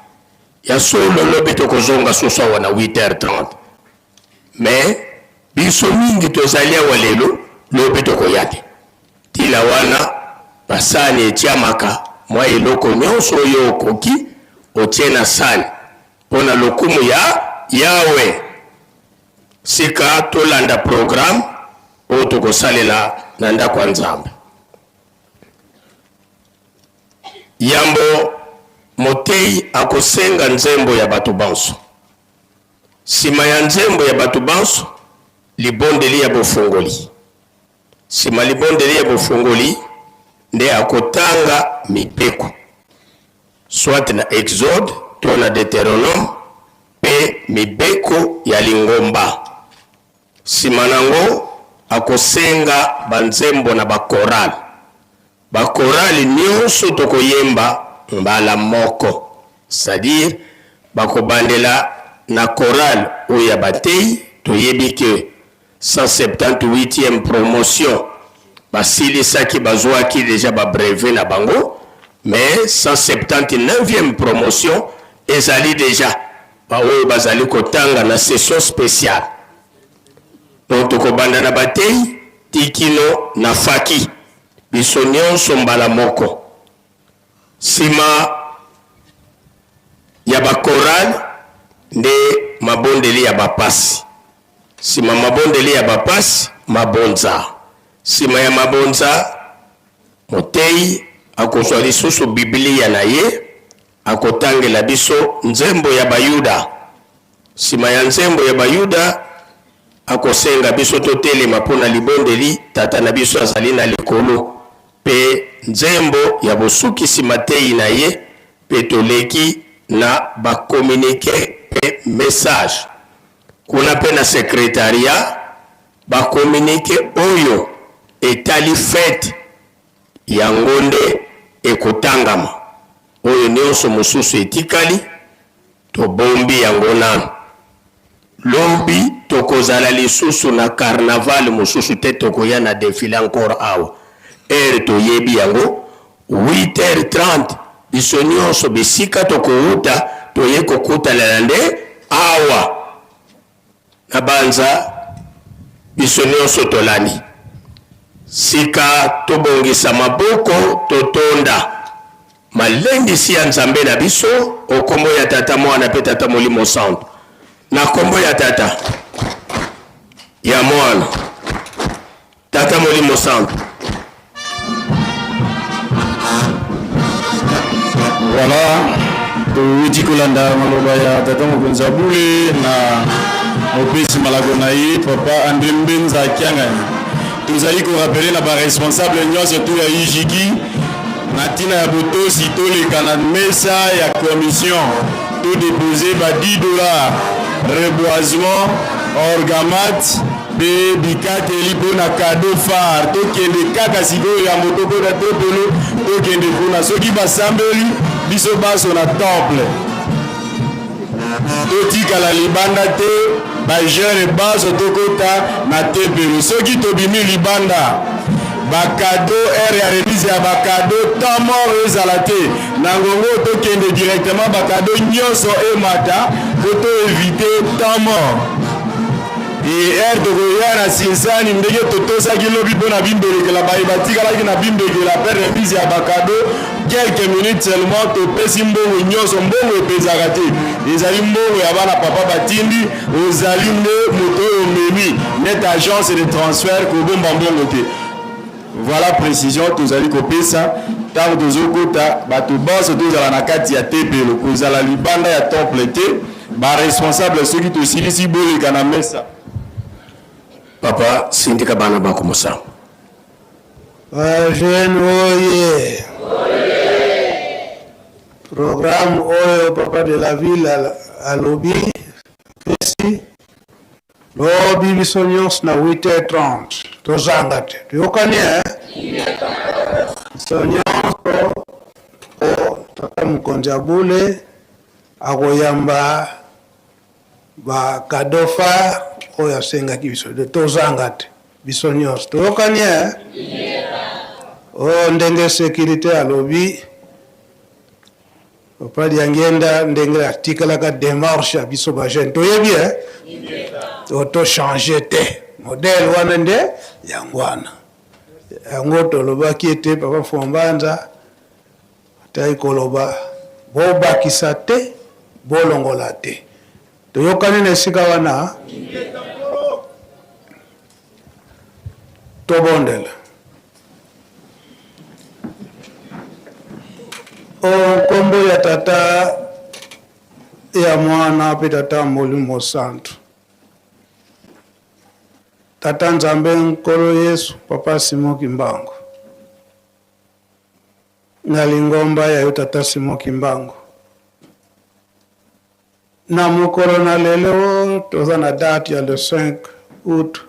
Ya solo lobi tokozonga susu awa na 8h30. Mais biso mingi tozali awa lelo, lobi tokoya te. Ntina wana basani etiamaka mwa eloko nyonso oyo okoki otie na sani mpo na lokumu ya Yawe. Sika tolanda programme oyo tokosalela na ndako ya Nzambe. Yambo moteyi akosenga nzembo ya bato banso. Sima ya nzembo ya bato banso, libondeli ya bofongoli. Sima libondeli ya bofongoli nde akotanga mibeko, soit na Exode to na Deuteronome, mpe mibeko ya lingomba. Sima nango akosenga ba nzembo na ba chorale. Ba chorale nionso tokoyemba mbala moko, c'est à dire bakobandela na chorale oyo ya bateyi, toyebi que 178 ième promotion basilisaki bazuaki dejà ba brevet na bango, mais 179 ième promotion ezali dejà ba oyo bazali kotanga na session speciale. Donc tokobanda na bateyi ti kino na faki. Biso nionso mbala moko. Sima ya ba chorale nde mabondeli ya ba pasi. Sima mabondeli ya ba pasi, mabonza. Sima ya mabonza, moteyi akozwa lisusu Biblia na ye, akotangela biso nzembo ya Bayuda. Sima ya nzembo ya Bayuda, akosenga biso totelema mpo na libondeli Tata na biso azali na likolo mpe nzembo ya bosukisi mateyi na ye, mpe toleki na ba communiques mpe messages. Kuna mpe na secretariat, ba communiques oyo etali fete yango nde ekotangama, oyo nionso mosusu etikali, tobombi yango nanu. Lobi tokozala lisusu na carnaval mosusu te, tokoya na defile encore awa. Heure toyebi yango 8h30, biso nionso bisika tokowuta toye kokutanela nde awa. Nabanza biso nionso tolandi. Sika tobongisa maboko totonda malendisi ya Nzambe na biso o kombo ya Tata, Mwana pe Tata Molimo Santu. Na kombo ya Tata, ya Mwana, Tata Molimo Santu. Voilà, towuti kolanda maloba ya tata mokonzi ya bule na mopesi malako na ye papa Andre Mbenza Kiangani. Tozali korapele na baresponsable nyonso to ya IJIKI na ntina ya botosi toleka na mesa ya commission to depose ba 10 dollars reboisement orgamat mpe bikateli mpo na cadeau phare. Tokende kaka sikoyo yambo tokota topelo, tokende kuna soki basambeli biso banso na temple, totikala libanda te, ba jeune banso tokota na tempelo. Soki tobimi libanda ba cadeau, heure ya remise ya ba cadeau, temps mort ezala te na ngongo, tokende directement ba cadeau nyonso emata po to eviter temps mort. Et heure tokoya na sinsani ndenge totosaki lobi mpo na bimbelekela baye batikalaki na bimbekela mpe remise ya ba cadeau quelques minutes seulement topesi mbongo nyonso. Mbongo epezaka te, ezali mbongo ya bana papa batindi. Ozali nde moto oyo omemi net agence de transfert kobomba mbongo te. Voilà precision tozali kopesa ntango tozokota bato banso tozala na kati ya tempelo, kozala libanda ya temple te. Ba responsable soki tosilisi boleka na mesa. Papa sindika bana bako mosango. Ba jeune oye! Programme oyo papa de la ville alobi apesi lobi biso nyonso na 8h30 tozanga te, toyokani eh? Biso nyonso po tata mokonzi ya bule akoyamba ba cadeau phare oyo asengaki biso de tozanga te biso nyonso toyokani eh? Oyo ndenge securite alobi papa Diangienda ndenge atikalaka demarche ya biso ba jeune toyebi eh? To to changer te modèle wana nde yango wana yango tolobaki ete papa Fombanza Ataki koloba, Bobakisa te, bolongola te. Toyokani na esika wana? Tobondela. O nkombo ya Tata, ya Mwana mpe Tata Molimo Santu. Tata Nzambe, Nkolo Yesu, Papa Simon Kimbangu. Na lingomba ya yo Tata Simon Kimbangu. Na mokolo na lelo toza na date ya le 5 août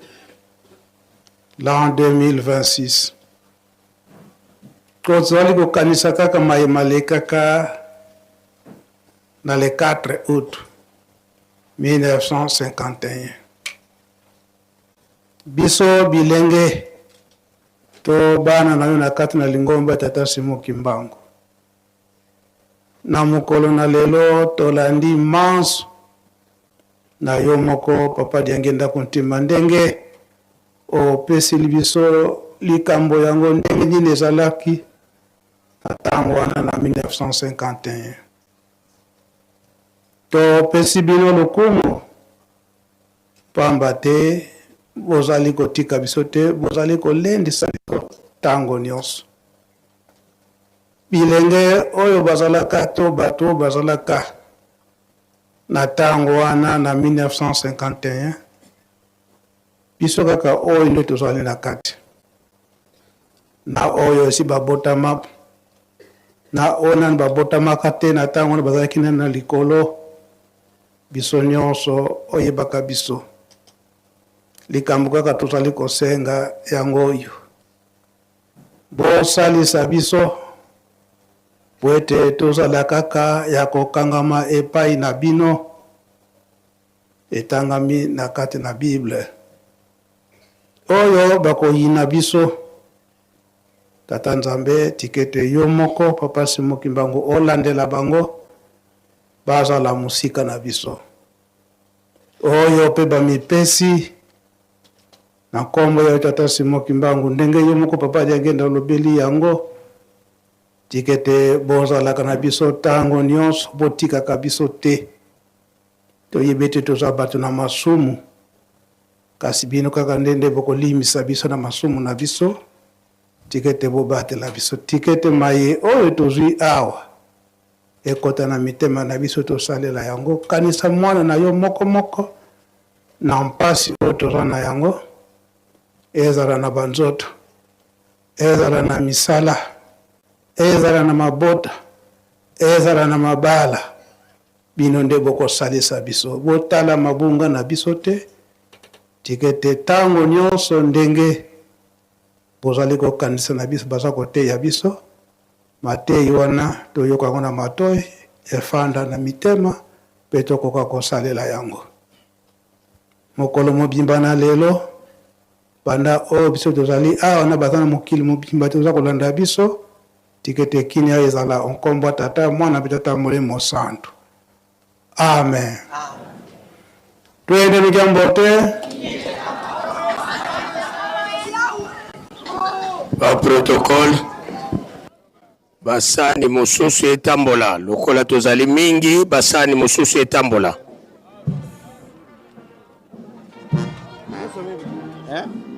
l'an 2026. Tozali kokanisa kaka maye malekaka na le 4 août 1951. Biso bilenge To bana na yo na kati na lingomba Tata Simon Kimbangu. Na mokolo na lelo tolandi manso na yo moko Papa Diangienda Kuntima ndenge opesili biso likambo yango ndenge nini ezalaki na tango wana na 1951. Topesi bino lokumu Pamba te bozali kotika biso te, bozali kolendisa biso tango nyonso. Bilenge oyo bazalaka to bato oyo bazalaka na tango wana na 1951, biso kaka oyo nde tozali na kati, na oyo esi babotama, na oyo nanu babotamaka te na tango wana bazalaki nanu na likolo. Biso nionso oyebaka biso. Likambo kaka tozali kosenga yango oyo. Bosalisa biso po ete tozala kaka ya kokangama epai na bino. Etangami na kati na Bible. Oyo bakoyina biso. Tata Nzambe, tika ete yo moko, Papa Simon Kimbangu, olandela bango, bazala mosika na biso. Oyo pe bamipesi na nkombo ya Tata Simon Kimbangu, ndenge yo moko Papa Diangenda olobeli yango, tika ete bozalaka na biso tango nionso, botikaka biso te. Toyebi ete toza bato na masumu, kasi bino kaka nde nde bokolimbisa biso na masumu na biso. Tika ete bobatela biso. Tika ete maye oyo tozwi awa ekota na mitema na biso, tosalela yango. Kanisa mwana na yo moko moko na mpasi oyo toza na yango, ezala na banzoto, ezala na misala, ezala na mabota, ezala na mabala. Bino nde bokosalisa biso. Botala mabunga na biso te. Tika ete tango nionso ndenge bozali kokanisa na biso, baza koteya biso, mateyi wana toyoka yango na matoyi, efanda na mitema mpe tokoka kosalela yango. Mokolo mobimba na lelo, banda oyo biso tozali awa na baza na mokili mobimba toza kolanda biso, Tika ete kimia ezala o nkombo ya Tata, Mwana mpe Tata Molimo Santu. Amen. Twende mikambo te. Ba protocole basani mosusu etambola lokola tozali mingi basani mosusu etambola. Hein?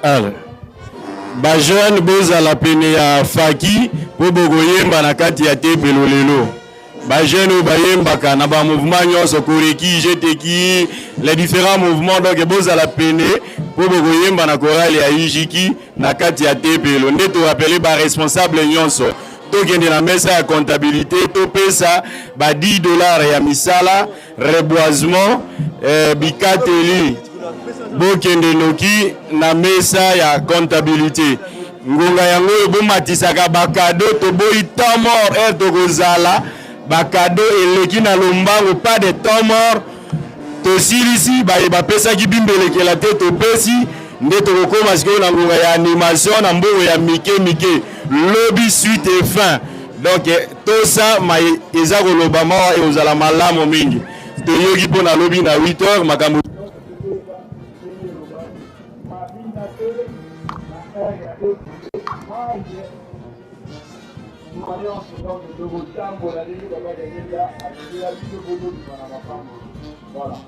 Alors, ba jeune bozala pene ya faki mpo bokoyemba na kati ya tempelo lelo. Ba jeune oyo bayembaka na ba mouvement nyonso koreki jeteki les différents mouvements donc bozala pene mpo bokoyemba na chorale ya ijiki na kati ya tempelo. Nde torapele ba responsable nyonso tokende na mesa ya comptabilité topesa ba 10 dollars ya misala reboisement eh, bikateli bokende noki na mesa ya comptabilité ngonga yango oyo bomatisaka bakado toboyi temps mort heure tokozala bakado eleki na lombango pas de temps mort tosilisi baye bapesaki bimbelekela te topesi nde tokokoma sikoyo na ngonga ya animation na mbongo ya mike mike lobi suite et fin donc tosa maye eza koloba mawa ekozala malamu mingi toyoki mpo na lobi na 8 heures makambo Voilà.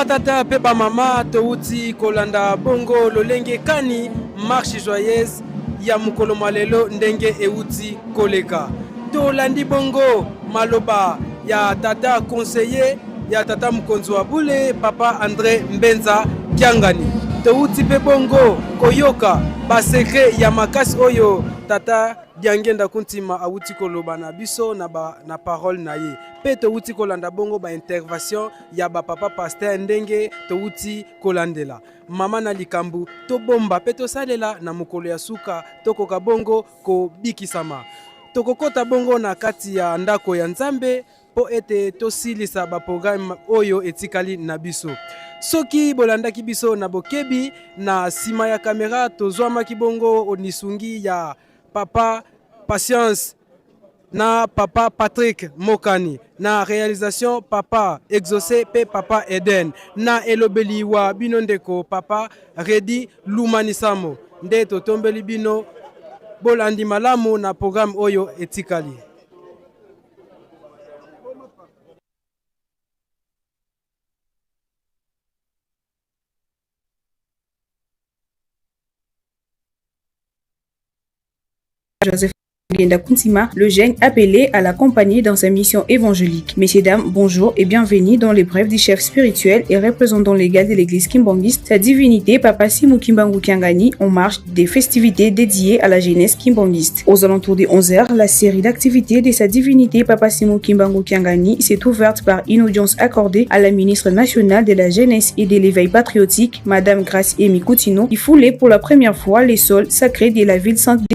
Batata mpe bamama, towuti kolanda bongo lolenge kani marche joyeuse ya mokolo mwa lelo ndenge ewuti koleka. Tolandi bongo maloba ya tata conseiller ya tata mokonzi wa bule papa Andre Mbenza Kiangani. Towuti mpe bongo koyoka basekre ya makasi oyo tata Diangenda Kuntima awuti koloba na biso na, ba, na parole na ye mpe towuti kolanda bongo ba intervention ya ba papa pasteur ndenge towuti kolandela mama na likambo tobomba mpe tosalela na mokolo ya suka tokoka bongo kobikisama. Tokokota bongo na kati ya ndako ya Nzambe mpo ete tosilisa baprograme oyo etikali na biso. Soki bolandaki biso na bokebi, na nsima ya kamera tozwamaki bongo lisungi ya papa Patience na papa Patrick Mokani, na realisation papa Exaucé pe papa Eden, na elobeli wa bino ndeko papa Redi Lumanisamo. Nde totombeli bino bolandi malamu na programme oyo etikali. Joseph Genda Kuntima, le jeune appelé à l'accompagner dans sa mission évangélique. Messieurs, dames, bonjour et bienvenue dans les brèves du chef spirituel et représentant légal de l'église kimbanguiste, sa divinité Papa Simon Kimbangu Kiangani, en marge des festivités dédiées à la jeunesse kimbanguiste. Aux alentours de 11h, la série d'activités de sa divinité Papa Simon Kimbangu Kiangani s'est ouverte par une audience accordée à la ministre nationale de la jeunesse et de l'éveil patriotique, Madame Grace Amy Coutinho, qui foulait pour la première fois les sols sacrés de la ville sainte de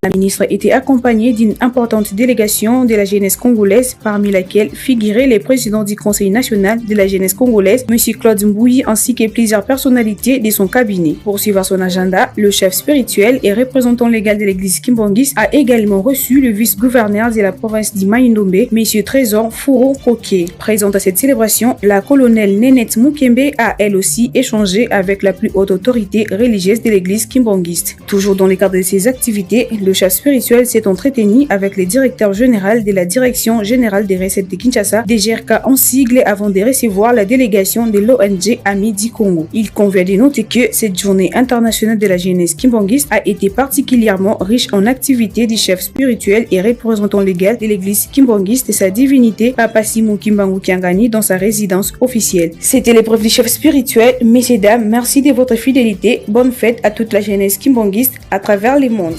La ministre était accompagnée d'une importante délégation de la jeunesse congolaise, parmi laquelle figurait le président du Conseil national de la jeunesse congolaise, M. Claude Mbouyi, ainsi que plusieurs personnalités de son cabinet. Pour suivre son agenda, le chef spirituel et représentant légal de l'église Kimbanguiste a également reçu le vice-gouverneur de la province d'Imaïndombe, M. Trésor Fouro Koké. Présente à cette célébration, la colonelle Nénette Mukembe a elle aussi échangé avec la plus haute autorité religieuse de l'église kimbanguiste. Toujours dans le cadre de ses activités, le chef spirituel s'est entretenu avec le directeur général de la Direction générale des recettes de Kinshasa, DGRK en sigle, avant de recevoir la délégation de l'ONG Amis du Congo. Il convient de noter que cette journée internationale de la jeunesse kimbanguiste a été particulièrement riche en activités du chef spirituel et représentant légal de l'église kimbanguiste et sa divinité, Papa Simon Kimbangu Kiangani, dans sa résidence officielle. C'était l'épreuve du chef spirituel. Messieurs, dames, merci de votre fidélité. Bonne fête à toute la jeunesse kimbanguiste à travers les mondes.